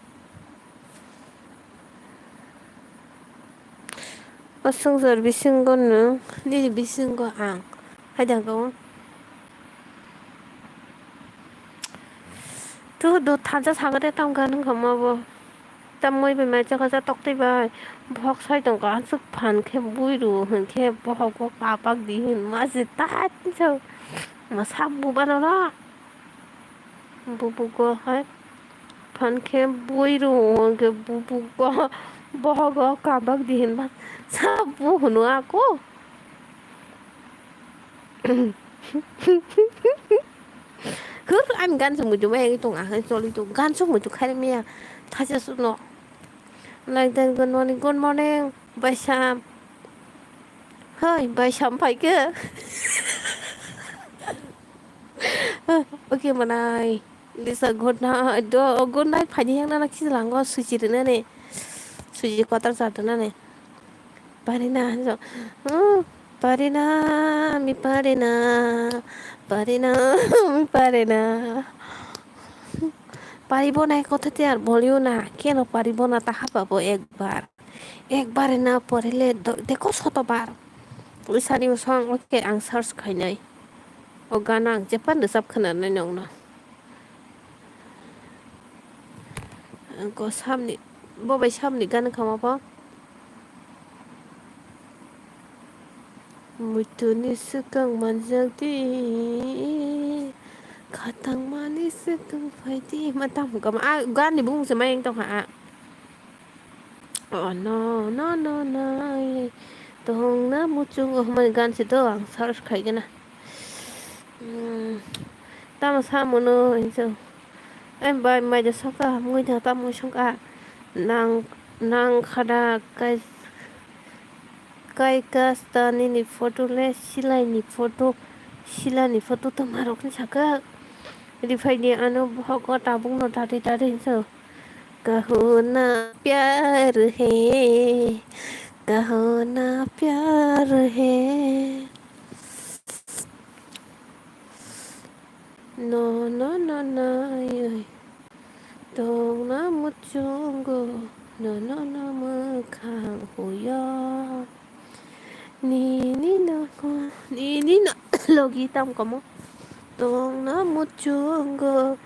O swngchar bisingo nwng, nini bisingo ang. Hai da go. Tu do thansa sagade tam gan wngkha ma bo. Tam moi bai mai chakha cha tok twi bai. Bohok sai tongkha aswk phan khe bui rw hwn khe bohok bo kapak di hwn ma se tai so. Ma sap bu bana ra. Bubugo hai phan khe bui rw hwn khe bubugo bohogo kabak di hinba sa bu hwno ako. Hwr ani gan se muitu mai tong a hai choli tong gan se muitu khai maya thaisa suno. Like that, good morning, good morning, Baisam. Hoi, Baisam phaikhe. Okay, manai. Lisa, good night. Do, good night. Phaidi yang nana kisa lango suji rinani. Suji kotor sa rinani. Parina, so. Hmm, parina, mi parina. Parina, mi parina. Paribo nai kotha te ar bolio na. Keno paribo na ta hapa bo ekbar. Ekbar na porile do-, deko sotobar. Lisani song, okay, ang search khainai. O gana ang jepan rwchap khwnanai nongno. Ang ko samni, bo bai samni gana khama bo. Muituni swkang manjakdi, khatangmani swkang phaidi. Ma tamo kama, a, gani bumung se mayeng tongkha a. Oh no, no, no, no, eh. Tongna muchungo hwnmani gan se do ang search khaigena. Hmm, tamo samono hinso. Ai bai mai da songkha, mui da tamo songkha. Nang, nang khada kai Kai kasta nini photo le silai ni photo, sila ni photo toma rok ni saka. Riphai di ano bohok o tabuk no tati tati hinso. Kaho na pyar hai, kaho na pyar hai. No, no, no, no, yoi. Tongna muchungo, no, no, no, mwkhang huya. Nini no, nini no, logi tam komo. Tongna muchungo,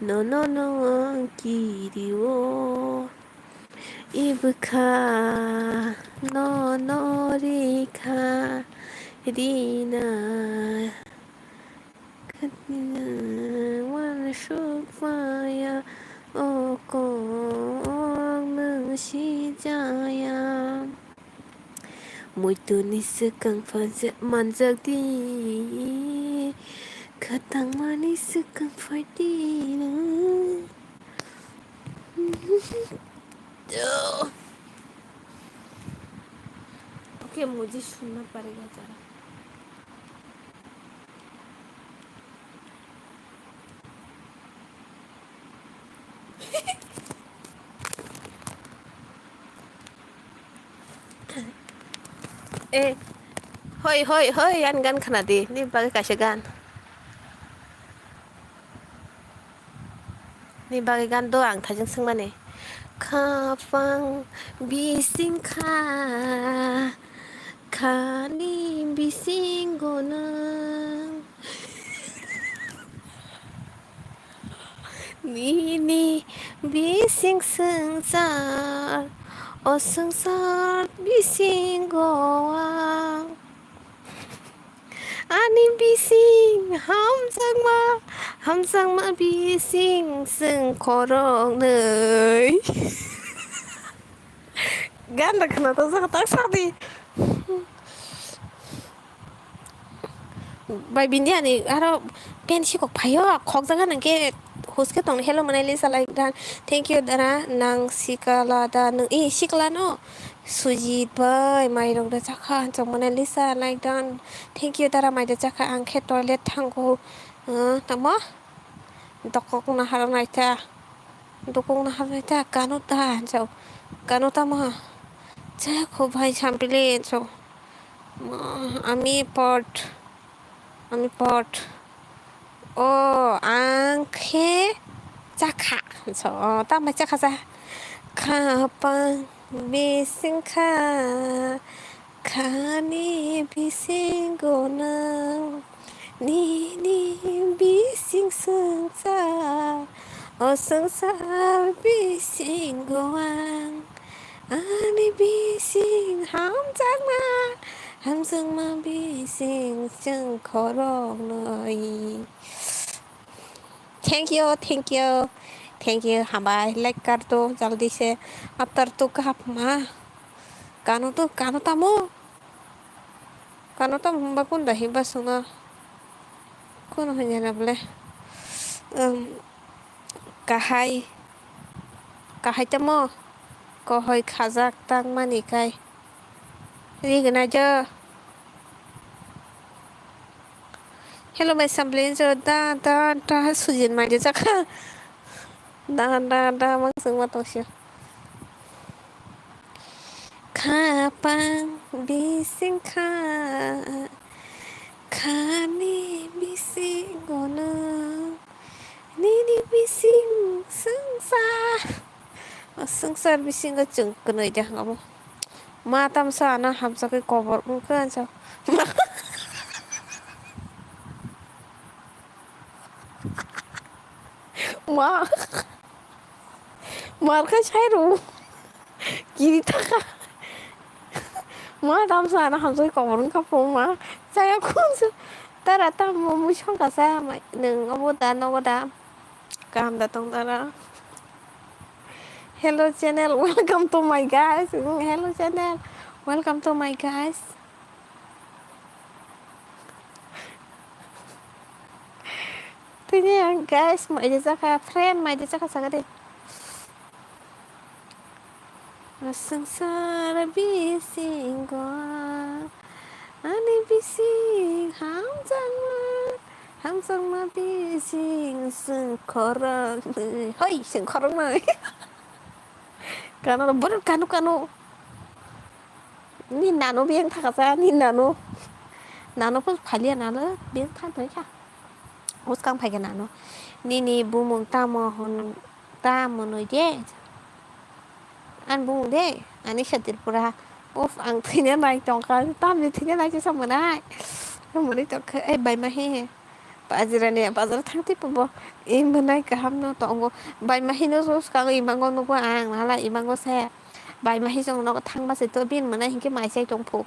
no, no, no, ang kirio. Ibwkha, no, no, rikha, rina. Khatnina uansukmaya, o kok nwng sijaya. Muituni swkang phaijak manjak di, khatangmani swkang phai di nwng. Okay, मुझे सुनना पड़ेगा जरा। Eh, hoi, hoi, hoi, yan gan khana di, ni bagwi kaisa gan. Ni bagwi gan do ang thaijwng swngmani. Khapang bising kha, khani bisingo nwng. Nini bising swngchar, o swngchar bisingo ang. Ani bising hamjakma, hamjakma bising chwng khoroknwi. Gan da khna to jaka tak sak di. Bai bini ani aro pen sikok phaio, khokjaga nangke huske tong hello manai lisa like dan. Thank you dara, nang sikala da, nang, eh, sikala no. Sujit bai, mairok da chakha, chokmani lisa like dan. Thank you dara, mai da chakha, ang khe toilet thango. Ah, tamo? Dokok nahar naita. Dokok nahar naita, kano ta, chok. Kano tamo? Chakho bhai sampili, chok. Ma, ami pot. Ami pot. O, ang khe chakha. So, o, tamo chakha sa? Khapang bising kha, khani bisingo nwng. Nini bising swngchar, o swngchar bisingo ang. Ani bising hamjakma, hamjakma bising chwng khoroknwi. Thank you, thank you, thank you, hambai, like kar to, jaldi se, after to kap ma. Kano to, kano tamo? Kano tamo hwnba kun da hwnba swngo? Kun hwnjana bole? Um, kahai, kahai tamo? Kohoi khajak tangmani kai. Rignai jo. Hello, my sampling jo. Da, da, da, sujin mai de jakha. Da, da, da, mang sung ma tong sio. Khapang bising kha, khani bisingo nwng, nini bising swngsa. O swngchar bisingo chwng kwnwi de hwnba bo. Ma tamsa ano hamjakgwi kobor wngkha ansa. Ma. Mar khe sai rw. Kiri thaka. Ma tamsa ano hamjakgwi kobor wngkha pho ma. Chaya khunsa. Tara tamo mui songkha sa mai. Nwng obo da nogo da. Kaham da tong tara. Hello channel, welcome to my guys. Mm, hello channel, welcome to my guys. Tini ang guys, mai de jakha, friend, mai de jakha, saka de. Swngchar bisingo ani bising hamjakma, hamjakma bising swng khoroknwi. Hoi, swng khoroknwi. Kano, borok kano, kano. Ni nano biyang thakasa, ni nano. Nano pho phaliya nalo, biyang thang thangkha. Uskang phaikha nano. Nini bumung tamo hwn, tamo nwi de. Ani bumung de, Anisha Tripura. Uff, ang thwina nai tongkha, tamni thwina nai se sa mwnai. Mwnwi tongkha, ei bai ma he he. Pajirani bazar thang twi bo. E mwnai kaham no tongo. Bai ma hino so swkang imango nugo ang, hala imango se. Bai ma hi song nogo thang ba se to bin mwnai hinkhe mai chai tong phu.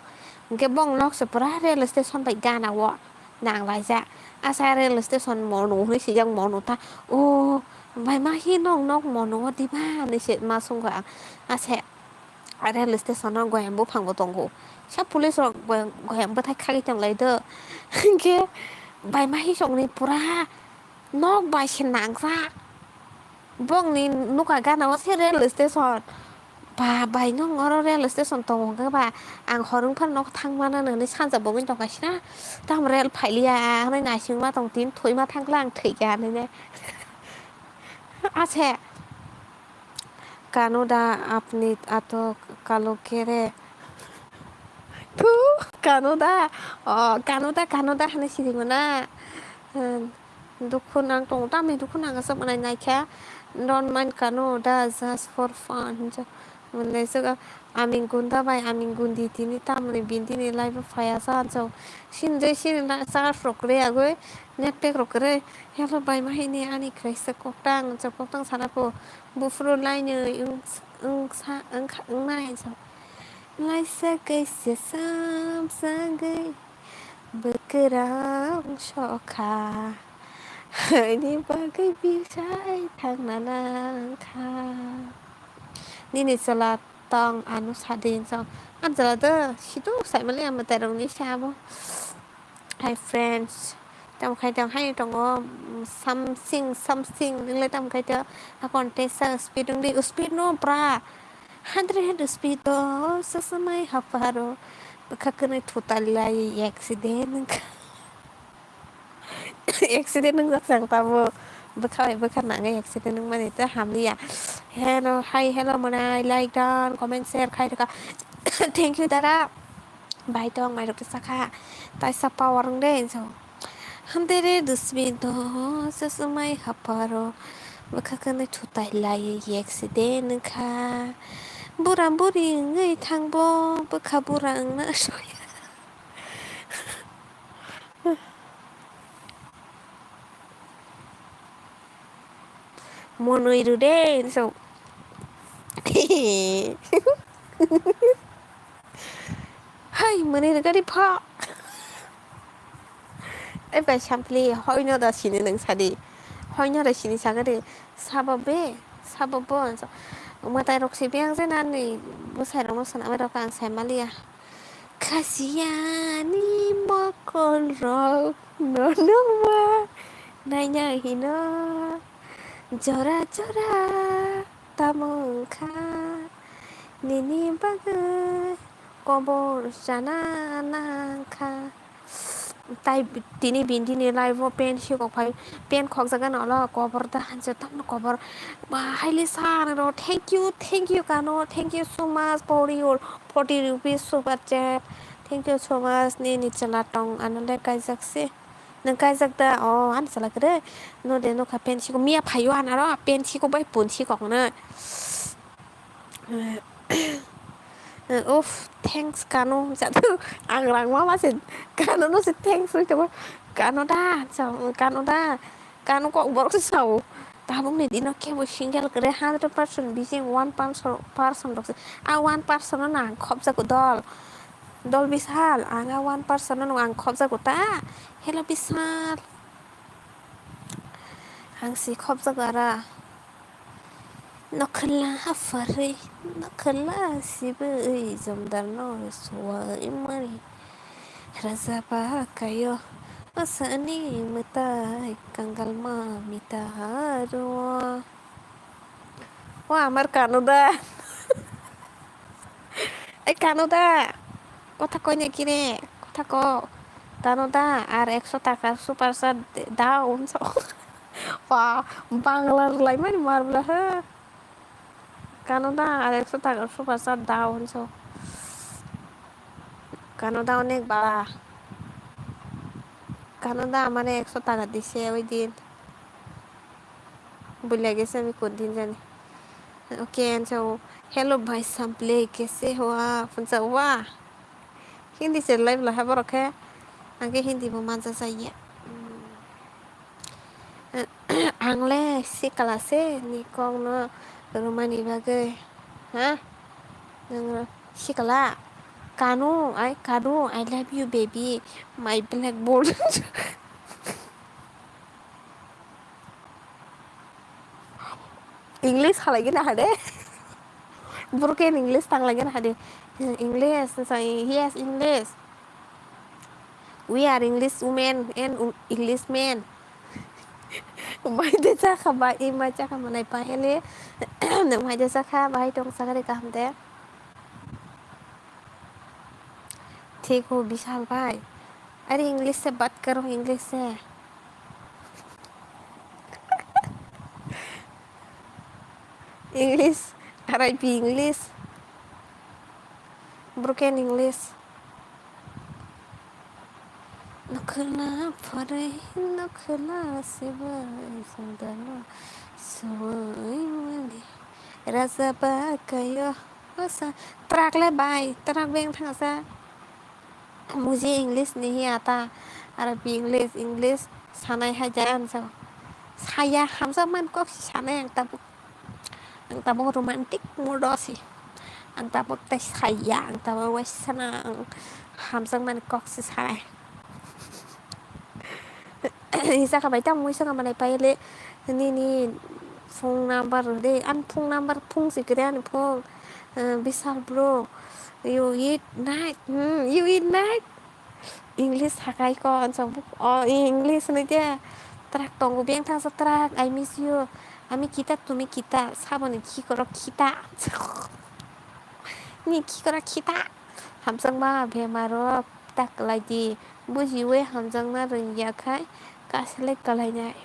Hinkhe bong nok se pura rail station bai gana o nang laijak. Asa rail station mono hwnwi sijak mono ta. O bai ma hi nong nok mono o diba hinwi se ma songkha ang. Ase. Rail station o goyam buphang bo tongo. Sa police rok goyam, goyam bwthai khagwi tong lai do. Hinkhe bai ma hi songni pura nok bai se nangjak. Bongni nuka gana o se rail station. Ba bai nong oro rail station tongo hwnkhe ba ang hor wngphano nok thang mana nini sanja bo wngwi tongkha sina. Tamo rail phailiya hwnwi naisingma tong tin thwima thangkla ang thwikha hinwi. Ase. Kano da apni ato kalo kere. Thu, kano da. Oh, kano da, kano da hwnwi sidi mona. Hmm, dukhu nang tongo, tamni dukhu nang aswk mwnai naikha. Don't mind kano da, just for fun. Mwnai swk, aming gunda bai, aming gundi tini tamni bindini live o phaya sa ansok. Sini jai sini na charge rok kwrwi agwi, net pack rok kwrwi. Hello bai ma hini ani khwlaisa koktang, koktang sana po. Buphuru lainwi wng-, wngsa-, wngkha-, wngnai so. Laisa kaisa samsagwi bwkrang sokha. Haini bagwi bisai thangna nangkha. Nini chwla tong ano sadi so. Ang chwla do sido saimali ang mwtai rokni sabo. Hi friends, tamo khai tong hai tongo, mm, something, something, nwngle tamo khai to, akon tesa speed wngdi, speed no bra, hundred speed o, sasamai haparo, bwkha kwnwi thutal lai accident wngkha. Accident wngjak chang tamo, bwkha bai bwkha nangai accident wngmani ta hamliya. Hello, hi, hello, mwnai, like, down, comment, share khai rwkha. Thank you, dara. Bai tong mai rok sakha. Taisa power wng de so. Hamdere dusmi do sasumai haparo. Bwkha kani thutai lai accident wngkha. Bura buri wngwi thangbo bwkha bura wngna soya. Monwi rw de so. Hai, mwnwi rwgadi pha. Ai bai sampli, hoino da sini nang sadi. Hoino da sini sagadi. Sabo be, sabo bo. Mwtai rok si biyang je nani bwsai rok no sana rok ang sai maliya. Khasiani mokol rok no nungma naina hino jora jora tamo wngkha nini bagwi kobor sana nangkha. Tai tini bini ni live o pen si kok phai pen khok jaga no lo kobor da hanse tamo kobor ba haile sa ro thank you thank you kano thank you so much for your forty rupees super chat. Thank you so much, nini chwla tong ano le kaijak se. Nwng kaijak da? O, ani chwla kwrwi. No de nokha pensi ko miya phaio anaro pensi ko bai punsi kokno. Uff, thanks kano. Jadu ang rang mama se kano no se thanks wi tabo. Kano da, kano da. Kano kok borok se sao. Tabuk ni dino kebo single kwrwi hundred percent bising one person, person rok se. A one person no ang khopjago dol. Dol Bisal, ang a one person no ang khopjago ta. Hello Bisal. Ang si khopjago ara. Nokhwla haphari, nokhwla sibwi jomdar no suwai mari. Rajaba kayo asani mwtai kangalma mita ruo. O amar kano da. Ei, kano da? Kotha koi na kire? Kotha ko. Kano da? Ar ekso takar super chat dao, hwnsa. Ba, Bangla rwlaimani mar bwla, ha? Kano da? Ar ekso takar super chat dao, hwnsa. Kano da onek bala. Kano da, amare ekso taka dise oi din. Bhul gaya, ami kon din jani. Okay, answer. Hello bhai Sample, kaise ho aap? Hwnsa, wah. Hindi se live laha borok khe. Ang khe Hindi bo manja jaya. Ang le sikla se ni kok no rwmani bagwi. Ha? Nang sikla. Kanu, I, Kanu, I love you, baby. My blackboard. English halai gana hade. Broken English tang lai gana hade. English, yes, English. We are English women and English men. Mai de chakha ba, i mai chakha manai pa hele. Mai de chakha, bahai tong chakha de kaham de. ठीक हो विशाल भाई। अरे इंग्लिश से बात करो, इंग्लिश से। English, R I P English, broken English. Nokhla pharai, nokhla sibai, sundalo suwai mani. Raja bakayo, osa, trak le bai, trak beng thangsa. Mujhe English nahi aata, R I P English, English sanai hai jaya ang sao. Saya hamsa man kok si sanai ang tabuk. Ang tabuk romantic mood o si. Ang tabuk tai saya, ang tabuk wai sana, ang hamsa man kok si sanai. Isa ka bai tamo isa ka manai pai le nini phone number de, an phone number phone si kre ani phone. Eh, Bisal bro, you eat night, hmm, you eat night. English hakai ko ansok buk o English ni de. Trak tongo beng thangsa trak, I miss you. Ami kita tumi kita, saboni khikoro khita. Ni khikoro khita. Hamjakma bemaro tak lai di. Bujiwi hamjakna rwngya khai kaslai kalainai.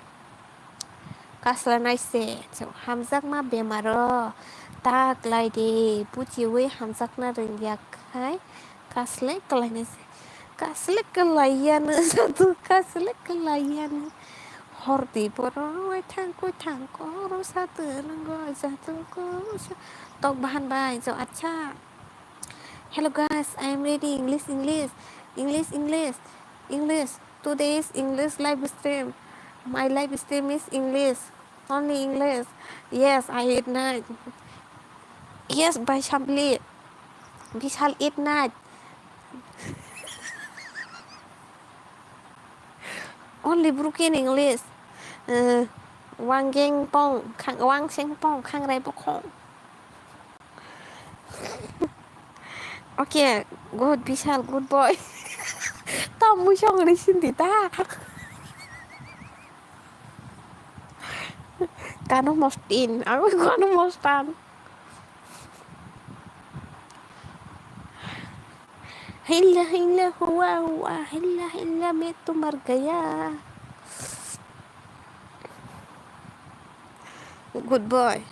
Kasla naise, so, hamjakma bemaro tak lai di, bujiwi hamjakna rwngya khai, kasle kwlainai se. Kasle kwlaiya no jadu, kasle kwlaiya no. Hor di boro, wai thang koi thang koro sa twnango, jadu ko sa. Tok bahan bai, jo, acha. Hello guys, I am ready. English, English, English, English, English. Today is English live stream. My live stream is English. Only English. Yes, I eat night. Yes, by Shambli. Vishal eat night. Only broken English. Uh, wangeng pong, khang, wangseng pong, khangrai bokhong. Okay, good Vishal, good boy. Tam mui song ri sindi ta. Kano mostin, aku kano mostan. Hilla hilla hua hua, hilla hilla me tumar gaya. Good boy.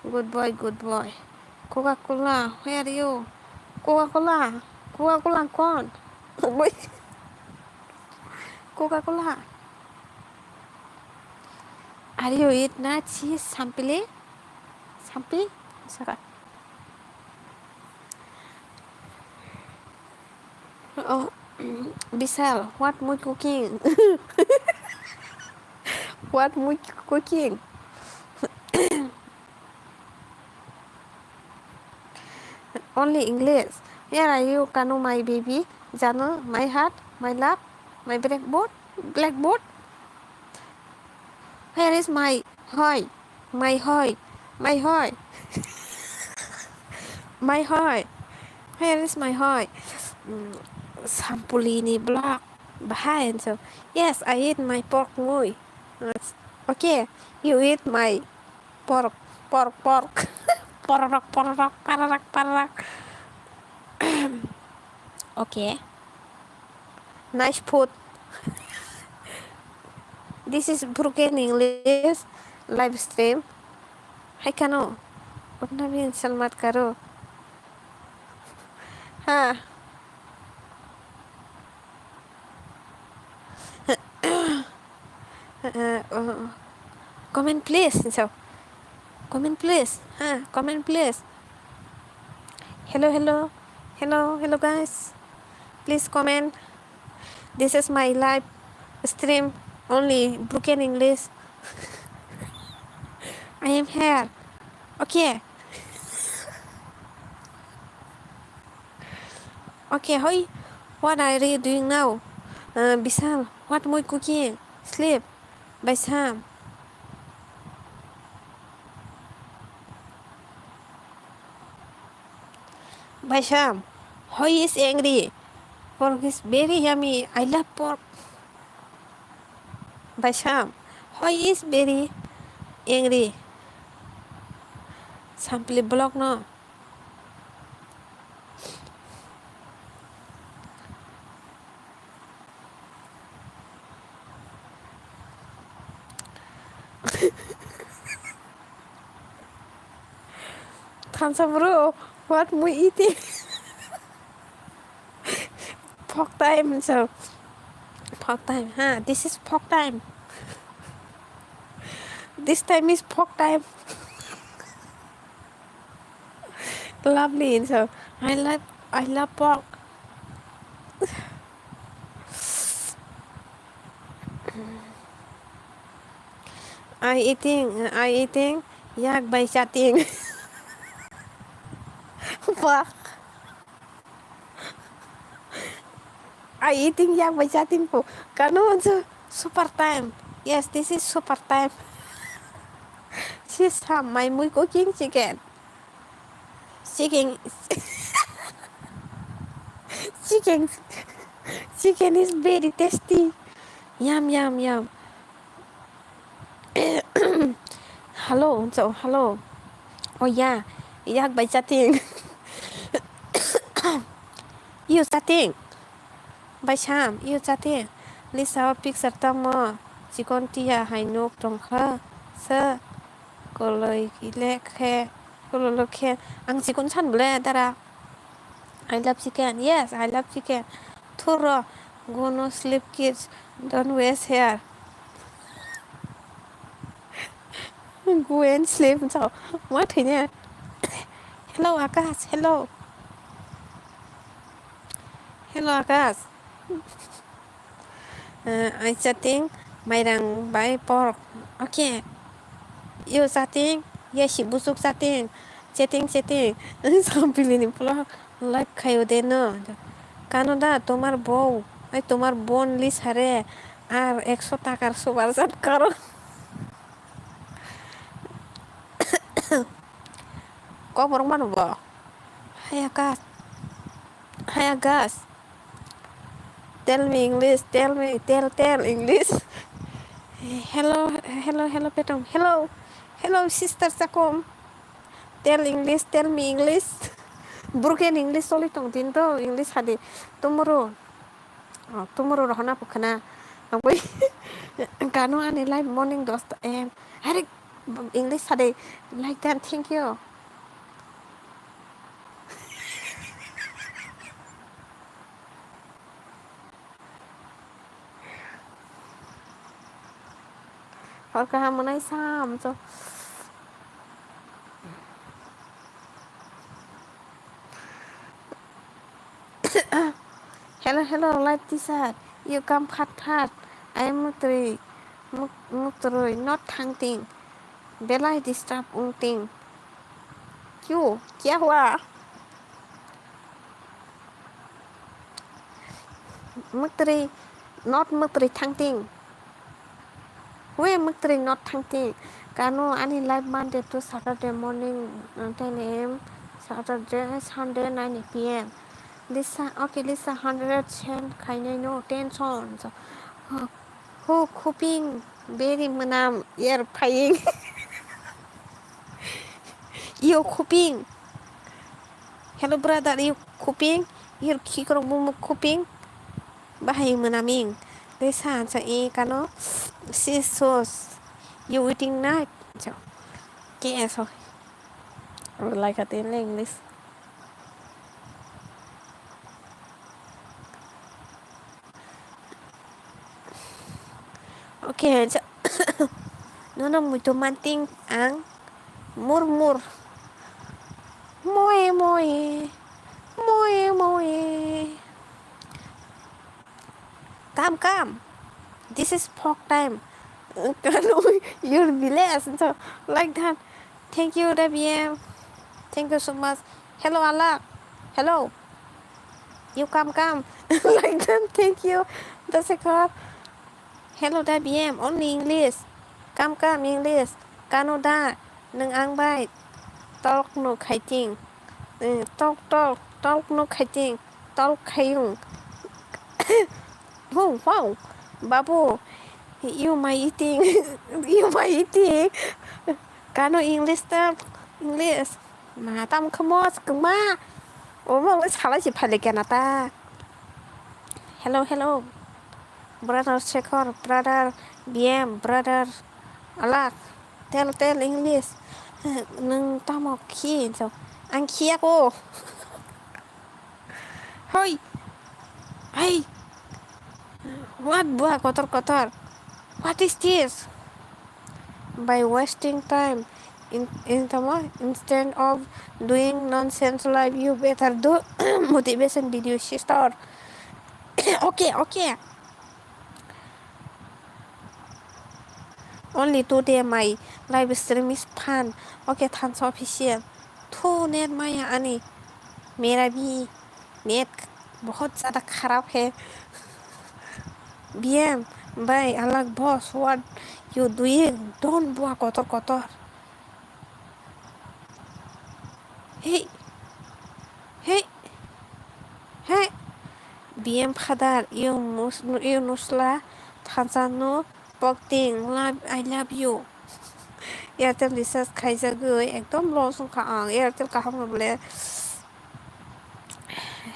Good boy, good boy. Coca-Cola, where are you? Coca-Cola, Coca-Cola kon? Coca-Cola. Are you eat na cheese, Sampili? Sampi? Saka. Oh, Vishal, what mui cooking? What mui cooking? Only English. Where are you, Kanu, my baby? Janu, my heart, my love, my blackboard, blackboard. Where is my hoi? My hoi. My hoi. My hoi. Where is my hoi? Mm, Sampuli ni block. Bahai and so. Yes, I eat my pork mui. It's okay. You eat my pork, pork, pork. pororok, pororok, pararak, pararak. Okay. Nice food. This is broken English live stream. Hai kano? Utna bhi insult mat karo. Ha. Uh, uh, comment please. So, comment please. Ha, comment please. Hello, hello. Hello, hello guys. Please comment. This is my live stream, only broken English. I am here. Okay. Okay, hoi, what are you doing now? Uh, Bisal, what moi cooking? Sleep. Baisam. Baisam, hoi is angry? Pork is very yummy. I love pork. Baisam, hoi is very angry? Sampli block no. Thansa bro, what moi eating? Pork time, so pork time, ha? This is pork time. This time is pork time. Lovely, so I love, I love pork. I eating, I eating, yak bai chating. Wah. I eating yak bai chating po. Kano unsa super time. Yes, this is super time. Sis ham mai mui cooking chicken. Chicken. Chicken. Chicken is very tasty. Yum, yum, yum. Hello, so hello. Oh yeah, yak bai chating. You chating. Bai sam, you chating. Lisa o picture tamo. Chikon tia hai nok tongkha. Sa koloi lekhe, kololo khe. Ang chikon san bole dara. I love chicken. Yes, I love chicken. Thuro, go no sleep kids. Don't waste here. Go and sleep. So, what here? Hello, Akash. Hello. Hello, Akash. Uh, I chating mairang bai pork. Okay. You chating? Yes, busuk chating. Chating, chating. Sampili ni vlog like khayo de no. Kano da tomar bou? Ai tomar bon Lisa re. Ar ekso takar super chat karo. Kok borok mano bo? Haya gas. Haya gas. Tell me English, tell me, tell, tell English. Hello, hello, hello, Petong. Hello, hello, sister Chakom. Tell English, tell me English. Broken English soli tong din to, English hadi. Tomorrow. Oh, tomorrow rohona pukhana. Ang bai kano ani live morning dosta em. Hari English hadi. Like dan, thank you. Hor kaham mwnai sam cho. Hello, hello, live teacher. You come fat fat. I am mutrui. Muk-, mutrui, not thangting. Belai disturb ungting. Kyu, kya hua? Mutrui, not mutrui thangting. Hue mutrui not thangting. Kano ani live Monday to Saturday morning, uh, ten a m, Saturday, Sunday nine p m. Lisa, okay, Lisa hundred send khainai no tension. So, huh, who cooking? Very mwnam, air flying. Iyo khuping. Hello brother, iyo khuping. Iyo khikrok bumuk khuping. Bahai mwnaming. Tei sa ansa i kano. Sis sos. You eating night. So. K S O. Like a English. Okay, nono muitu manting ang murmur. Moe moe, moe moe. Come, come. This is pork time. Your village. So, like that. Thank you, W M. Thank you so much. Hello, Alak. Hello. You come, come. Like that. Thank you. Dasekor. Hello, W M. Only English. Come, come, English. Kano da. Nang ang bai. Talk no kaiting. Eh, talk, talk. Talk no kaiting. Talk kayung. Wow, wow. Babu, you my eating. You my eating. Kano English ta, English. Ma tam khamo kwma. Omo wngwi salai si phale kena ta. Hello, hello. Brother Shekhar, brother B M, brother Alak. Tell, tell English. Nang tamo khi so. Ang khiya ko. Hoi! Hey! What bua kotor kotor? What is this? By wasting time in, in the mo-, instead of doing nonsense life, you better do motivation video, sister. Okay, okay. Only today my live stream is fun. Okay, thanks official. Thu net maya ani. Mera bhi net bahut zyada kharap hai. B M bhai, Alak boss, what you doing? Don't bua kotor kotor. Hey, hey, hey, B M father, you mus-, you nusla thansa no pokting, love, I love you. Airtel recharge khaijagwi ekdom loss wngkha ang, Airtel kaham rw le.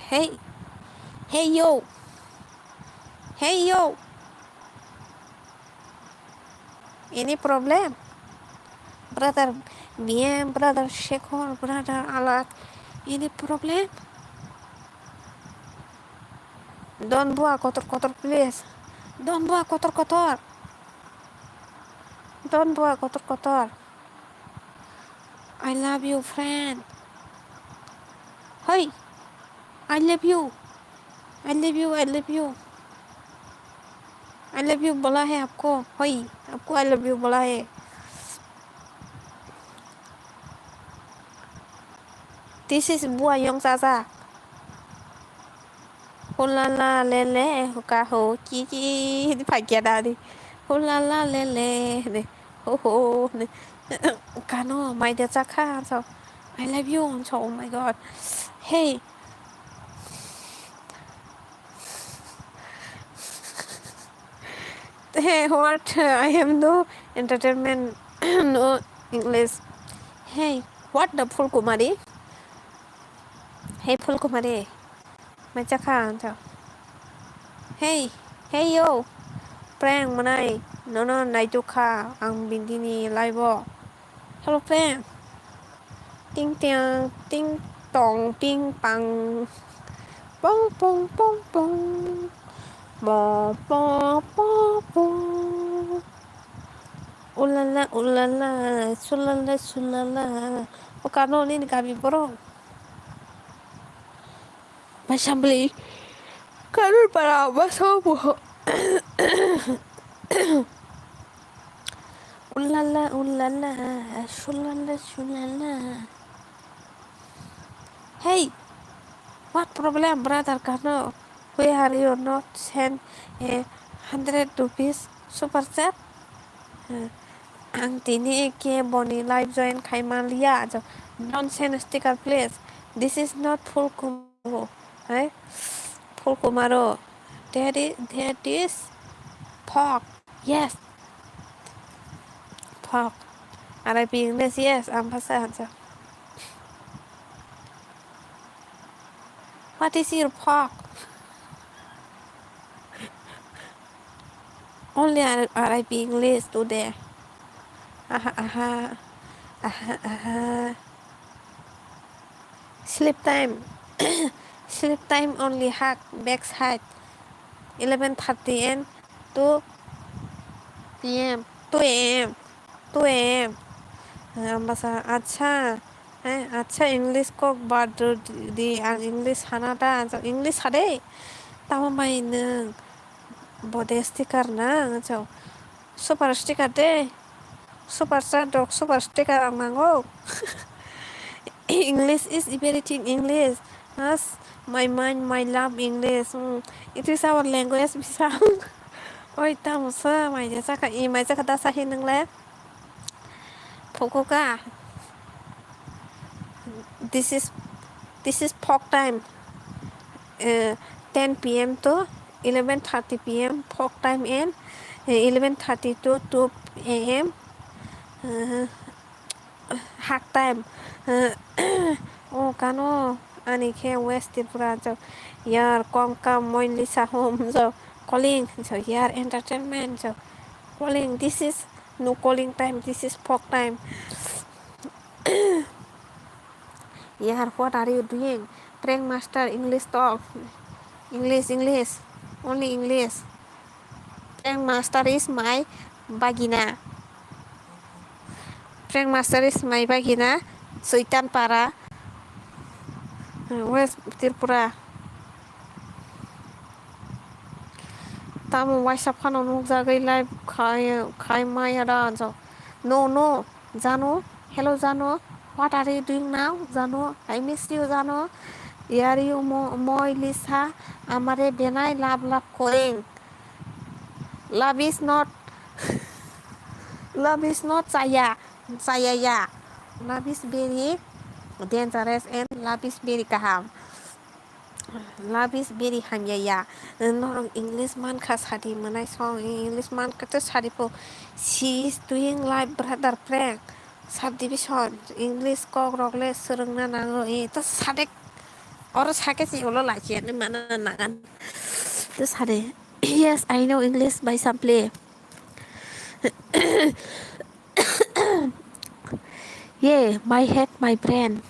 Hey, hey yo, hey yo. Any problem? Brother B M, brother Shekhar, brother Alak, any problem? Don't bua kotor kotor, please. Don't bua kotor kotor. Don't bua kotor kotor. I love you, friend. Hey, I love you. I love you, I love you. I love you बोला है आपको, hoi, आपको I love you बोला है. This is bua yong chacha. Hulala lele, huka ho, ki ki, di phai kya da di. Hulala lele, ne, ho ho, ne. Kano, mai de chakha, so. I love you, so, oh my God. Hey. Hey, what? I have no entertainment, no English. Hey, what the Phulkumari? Hey, Phulkumari. Mai chakha ang tho. Hey, hey yo. Prank mwnai. Nono naitukha ang bindini live o. Hello friend. Ting tiang, ting tong, ping pang. Pong pong pong pong. Mo po po po. Ulala ulala, sulala sulala. O kano nini kami borok. Masambli. Karun para masa buho. Ulala ulala, sulala sulala. Hey, what problem, brother Kano? Why are you not send a hundred rupees super chat? Eh, ang tini ke boni live join khai manliya. Don't send sticker, please. This is not full kum-, oh, eh? Full Kumaro. That is, that is pork. Yes. Pork. R I P English, yes. Ang bhasha hansa. What is your fork? Only R- R I P English today. Aha, aha. Aha, aha. Sleep time. Sleep time only hug, backside. Eleven thirty and two P M. Two A M. Two A M. Ambasa, acha. Eh, acha, English kok bad di, ang English hana da, ang English hade. Tamo bai nwng bode sticker na, ang chao. Super sticker de. Super chat dok, super sticker ang nango. English is everything, English. Has my mind, my love, English. Hmm. It is our language, bisa. Oi, tamo sa, mai jaka, i mai jaka da sahi nang le. Phukuka. This is, this is fork time. Uh, ten P M to eleven thirty P M fork time and, uh, eleven thirty to two A M, uh, hug time. Uh, oh, kano ani khe West Tripura jo. Yar kom kam moili sahum jo. Calling jo. Yar entertainment jo. Calling. This is no calling time. This is fork time. Yar, what are you doing? Prank master, English talk. English, English. Only English. Prank master is my bagina. Prank master is my bagina. Soitan para. West Tripura. Tamo waisa phano nukjagwi live khai, khai maya da jo. No, no. Janu, hello Janu, what are you doing now? Janu, I miss you Janu. Yar you mo-, moi Lisa, amare benai love love koing. Love is not, love is not chaya, chaya ya. Love is very dangerous and love is very kaham. Love is very hamya ya. Norok English mankha sadi mwnai song, English mankha to sadi po. She is doing live brother prank. Subdivision English kok rok le swrwngna nango. E to sadek. Oro sake si ulo lachi ani mana nagan. To sade. Yes, I know English by some play. Yeah, my head, my brain.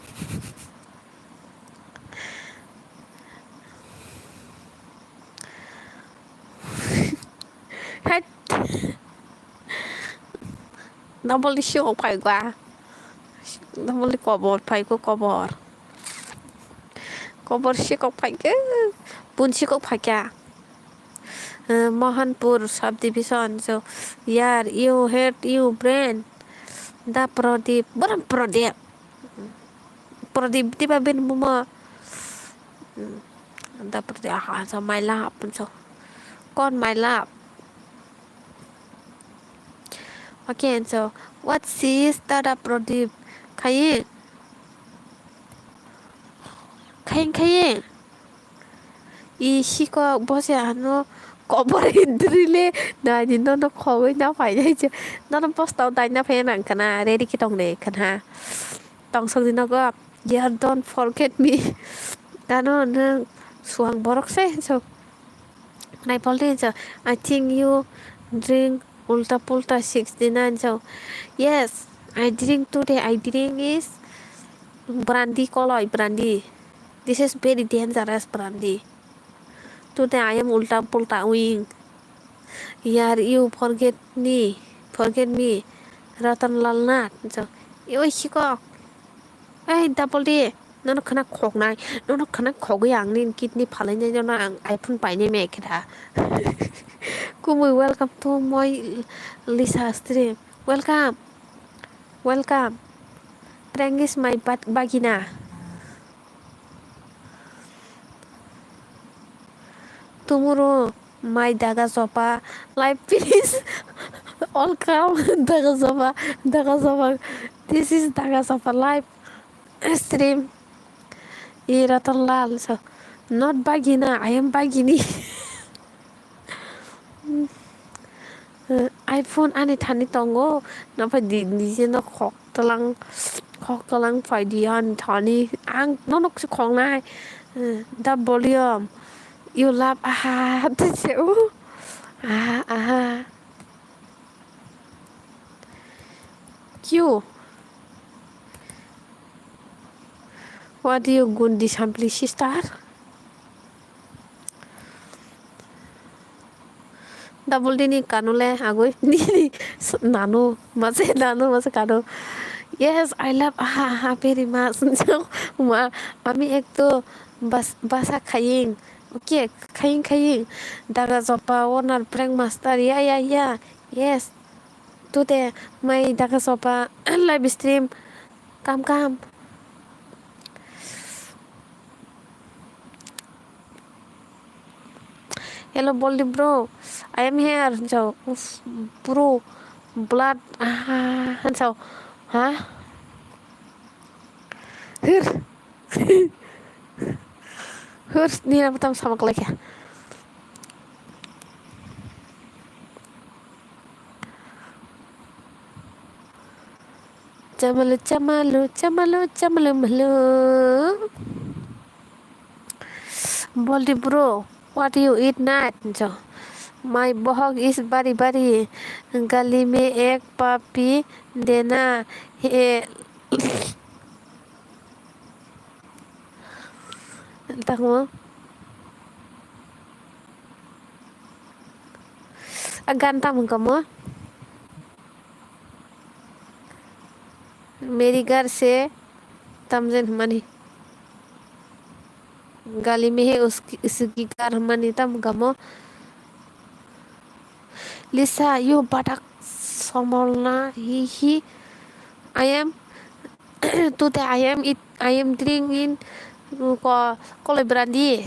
Hait. Double di sikok phaikha. Double di kobor phaikha kobor. Kobor sikok phaikha. Bun sikok phaikha. Eh, Mohanpur subdivision. So, yar, you head, you brain. Da Pradip. Borom Pradip. Pradip diba bini buma. Hmm. Anta Pradip, aha, so my love, so. Kon my love? Okay, so what is Dada Pradip? Khaye? Khaye, khaye? I sikok bose ano kobor indrile nani nono khogwi na phainai je. Nono bostao daina phai nang kana ready khe tong de kana. Tongsok di nogo, yeah, don't forget me. Ano nwng suang borok se hinso. Naipol di hinso. I think you drink ulta pulta sixty nine so. Yes, I drink today. I drink is brandy koloi, brandy. This is very dangerous brandy. Today I am ulta pulta wing. Yar, you forget me, forget me, Ratan Lal Nath. So, oi sikok. Ei, double di. Nono khana khoknai. Nono khana khogwi ang nini kidney phalainai, nono ang iPhone painai me khe da. Kumui, welcome to my Lisa stream. Welcome. Welcome. Prank is my bat-, bagina. Tomorrow, my Daga Sopa live, please. All come, Daga Sopa, Daga Sopa. This is Daga Sopa live stream. E Ratan Lal, so not Bagina, I am Bagini. Eh, iPhone ani thani tongo, naphai di, nije no khok tlang, khok tlang phai di ani thani, ang nono kisa khoknai, The volume. You laugh, aha, aha, aha. Q. What do you gundi sampli sister? Double D ni kanu le agoi nini nanu mase nanu mase kanu. Yes, I love aha aha very much. Ma, ami ek to bas basa khaying. Okay, khaying khaying. Daga jopa owner prank master. Ya ya ya. Yes. Today my daga jopa live stream. Come come. Hello, Boldi bro. I am here. Jao. Uff, bro. Blood. Ah, jao. Ha? Hir. Hir. Ni apa tam sama kelek ya? Chamalu, chamalu, chamalu, chamalu, malu. Boldi bro, what do you eat night? Jo, my bohok is bari bari. Gali mein ek papi dena. He. Tamo. A gan tam hwnkha mo? Meri gar se tamjen hwnmani. Gali mehe uski, uski gar hwnmani tam hwnkha mo? Lisa, you badak somolna hi hi. I am today I am eat, I am drinking ko, koloi brandi.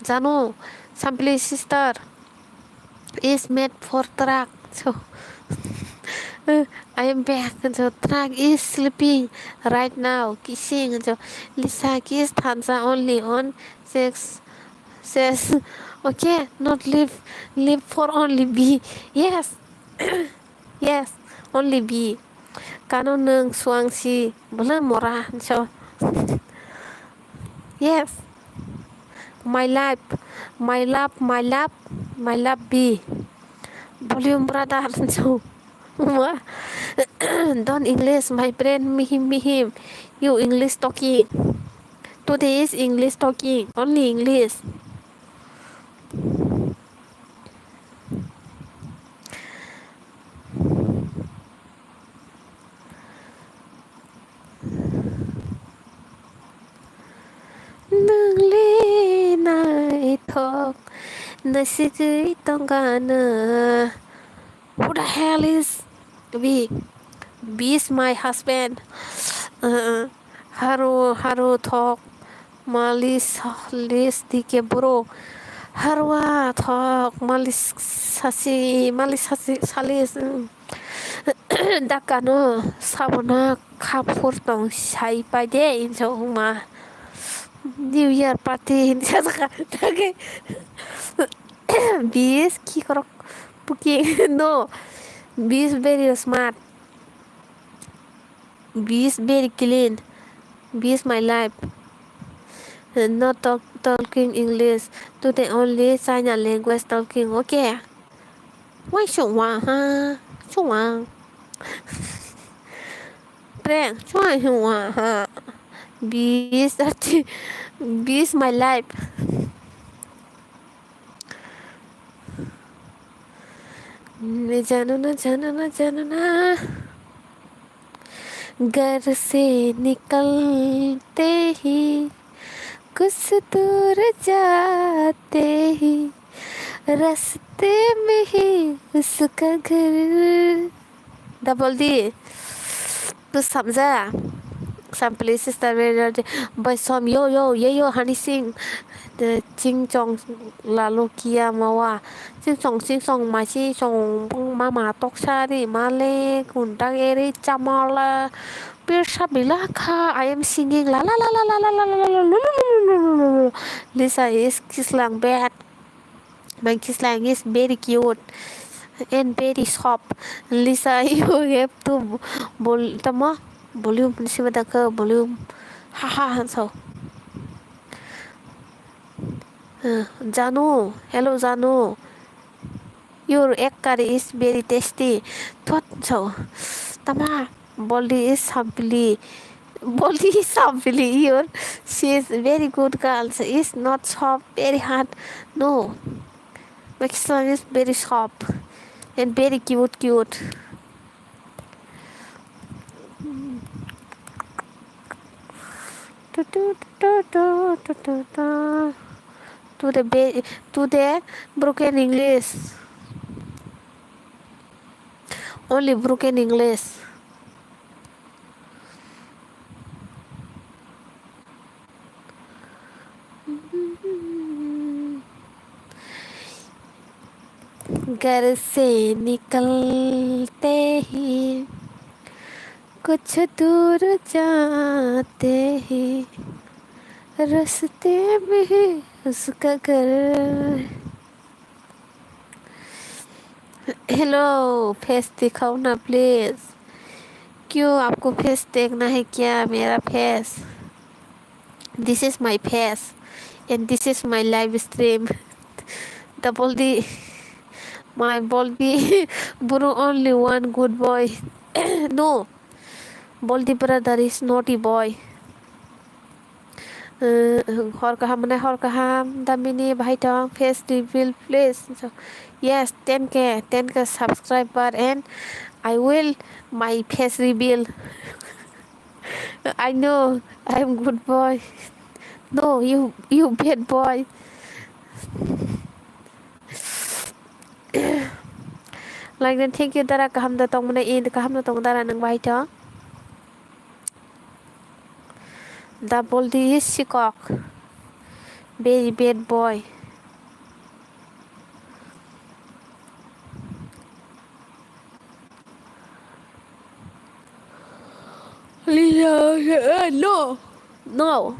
Janu, sampli sister is made for truck. So, I am back. So, truck is sleeping right now. Kissing. So, Lisa kiss thansa only on sex. Says, okay, not live, live for only B. Yes. Yes, only B. Kano nwng suang si bwlai mora hinso. Yes. My life, my love, my love, my love B. Volume brother hinso. Wah. Don't English, my friend, mihim mihim. You English talking. Today is English talking, only English. Nwng le naithok nasigwi tongkha na. Who the hell is B? B is my husband. Uh, haru haru thok. Malis, lis, dike bro. Harwa thok, malis sasi, malis sasi, salis, mm. Dakano, sabona, kaphur tong, sai pai de, injo ma. New Year party, injo ka, dake. Bis, kikorok, puki, no. Bis very smart. Be is very clean. Be is my life. Not talk, talking English. Today only China language talking. Okay. Why so wa ha? So wa. Prank. So wa ha? Be is, be is my life. मैं जानू ना, जानू ना, जानू ना। घर से निकलते ही, कुछ दूर जाते ही, रास्ते में ही उसका घर। Double D. Bwsamja. Sampli sister bai som yo yo ye yo hani sing. Ching chong lalo kiya mawa. Ching chong ching chong masi chong mama toksa ri male kunta eri chamala. Pirsa bila kha, I am singing la la la la la la la la la la la la la la la la. Lisa is kislang bad. My kislang is very cute and very soft. Lisa, you have to bol tamo volume sima dakha volume. Ha ha hanso. Janu, hello Janu. Your egg curry is very tasty. Thot so. Tama, Boldi is simply, Boldi is simply your. She is very good girl. She is not soft, very hard. No, Pakistan is very soft and very cute, cute. Tu, tu, tu, tu, tu, tu, tu, tu. Today, be- today broken English. Only broken English. घर से निकलते ही कुछ दूर जाते ही रस्ते में उसका घर। Hello, face दिखाओ ना please। क्यों, आपको face देखना है क्या, मेरा face? This is my face and this is my live stream. The Boldi, my Boldi bro, only one good boy. No, Boldi brother is naughty boy. Uh, hor kaham, mane hor kaham, Damini, bahai tong, face reveal, please. So, yes, ten K, ten K subscriber, and I will my face reveal. I know, I am good boy. No, you, you bad boy. Like then, thank you, dara, kaham da tong mane, in kaham da tong, dara, nang bahai tong. The Boldi is sikok. Very bad boy. No, no.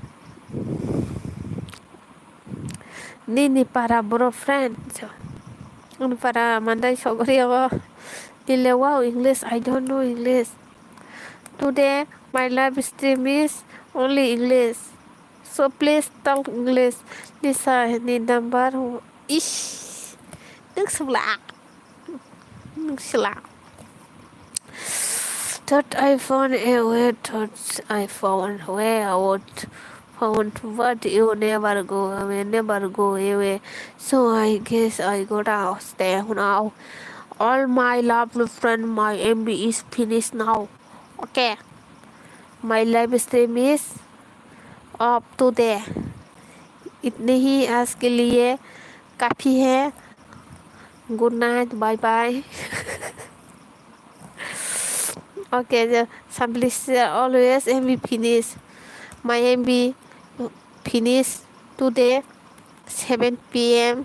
Nini para bro friend. Ani para mandai sogori abo. Tile wow English, I don't know English. Today my live stream is only English. So please talk English. Lisa ni number ish. Nung sula. Nung sula. Thought I found a way, thought I found a way out. Found what you never go away, never go away. So I guess I gotta stay now. All my lovely friend, my M B is finished now. Okay. My live stream is up today. इतने ही आज के लिए काफी है। Good night, bye bye. Okay, the Samplish always M B finish. My M B finish today seven P M.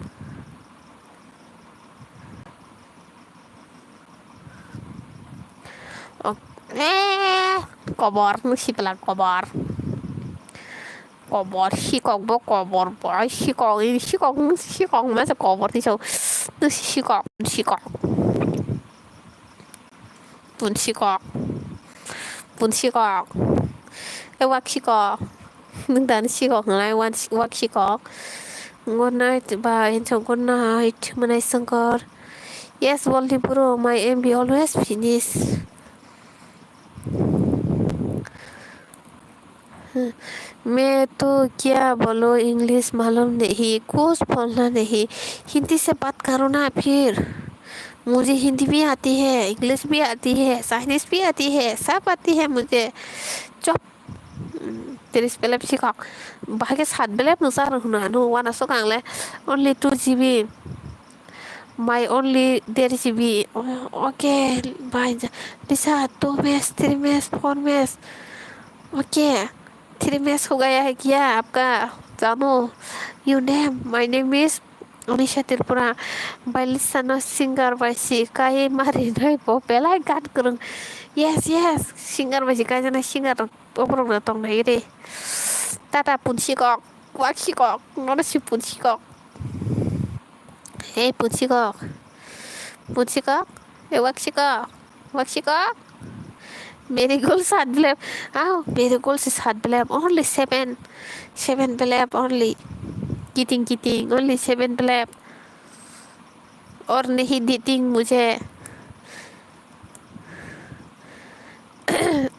Ok-, eh, kobor, nung sipela kobor. Kobor, sikok bo kobor, bo sikok, sikok, sikok, masa kobor tiso, nung sikok, sikok. Pun sikok. Pun sikok. Eh, wak sikok. Nung dan sikok ngalai, wan si-, wak sikok. Good night, bye. Good night, Manai Sangkar. Yes, Boldi bro, my M B always finish. मैं तो क्या बोलो, इंग्लिश मालूम नहीं, कुछ बोलना नहीं, हिंदी से बात करो ना फिर। मुझे हिंदी भी आती है, इंग्लिश भी आती है, चाइनीज भी आती है, सब आती है मुझे। चुप। Tris belep sikok. Bahai khe sat belep no char hwnwi ano uanasuk ang le only two G B. My only der G B. Okay, bhai, Lisa, two mes, three mes, four mes. Okay, three mes ho gaya hai kya aapka? Jano, your name? My name is Anisha Tripura. Bhai, Lisa no singer bai si kai mari nai bo belai gan kwrwng. Yes, yes, singer bai si kai jana singer. Oborok no tong nai re. Tata punsi kok, waksi kok, nono si punsi kok. Hey punsi kok, punsi kok, hey waksi kok, waksi kok. Marigold sat belep, oh, marigold si sat belep, only seven, seven belep only. Kiting kiting, only seven twelve. और नहीं dating मुझे।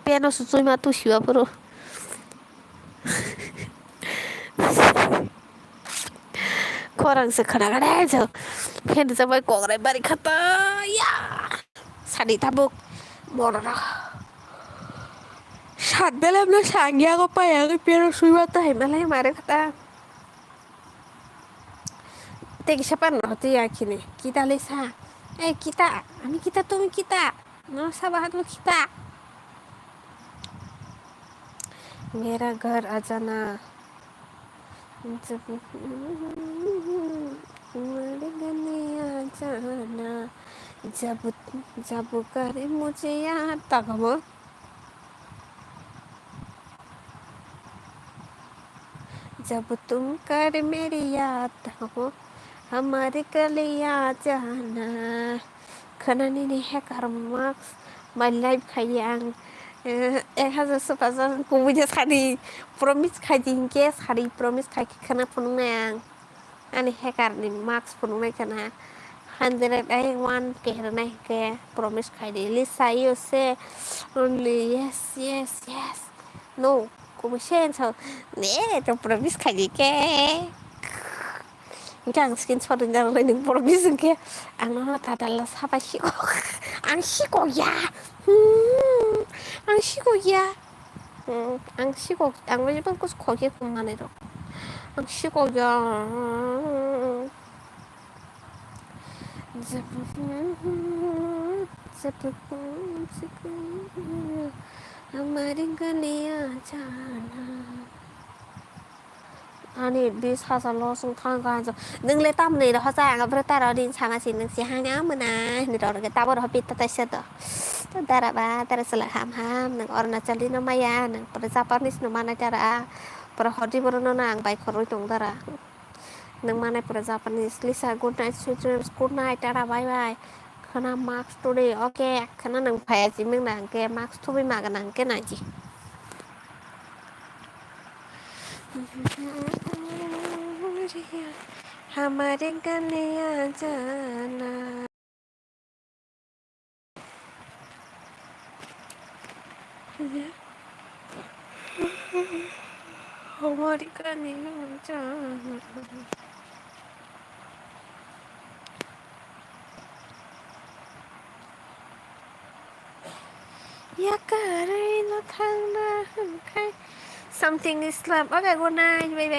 Peno suchuma tu siwa puro. Khorang se khana gade jo. Phen se bai kongrai bari khata ya. Sadi tabuk. Morora. Sat belem no sangya ko paya ko peno suiwa ta himale mare khata. Te kisa pan no hoti ya kini. Kita lesa. Eh, kita. Ami kita, tumi kita. No saba hatu kita. मेरा घर आ जाना। जब, मर गने आ जाना। जब, जब करे मुझे याद तक हम। जब तुम कर मेरी याद हो, हमारे गले आ जाना। Khwnani ni hacker mask my life khai ang, eh, ek hajar se pajar kubui de sadi promise khai di hinkhe sadi promise khai khe khwna phunuknai ang. Ani hacker ni mask phunuknai khwna hundred ai one ke rwnai hinkhe promise khai di. Lisa, you say only yes, yes, yes. No, kubui se ang sao. Ne, to promise khai di khe. Hinkhe ang screenshot ringjak nai nwng promise hinkhe ang nono tadala sabai sikok. Ang sikok ya. Hmm, ang sikok ya. Hmm, ang sikok, ang bai bang kus khokya kum manai rok. Ang sikok ya. हमारी गलियां जाना। Ani bis hasa losong thang ka hanjo. Nwng le tam nai roho cha ang abro taro din sama si nwng si hang ang mwnai hini rok ke tabo roho pita taisa to. To dara ba dara sala ham ham nwng Arunachal di no maya nwng pura Japanese no manai dara. Pura hodi boro no na ang bai khoroi tong dara. Nwng manai pura Japanese. Lisa, good night, sweet dreams, good night, tara, bye bye. Khwna mask turi, okay, khwna nwng phaiya si mwngnai hwnkhe mask thubi maga nang khe naidi. हमारे गलियां जाना। हमारी गलियां जाना। Yakarwi no thangna hwnkhai something is love. Okay, good night, bye bye.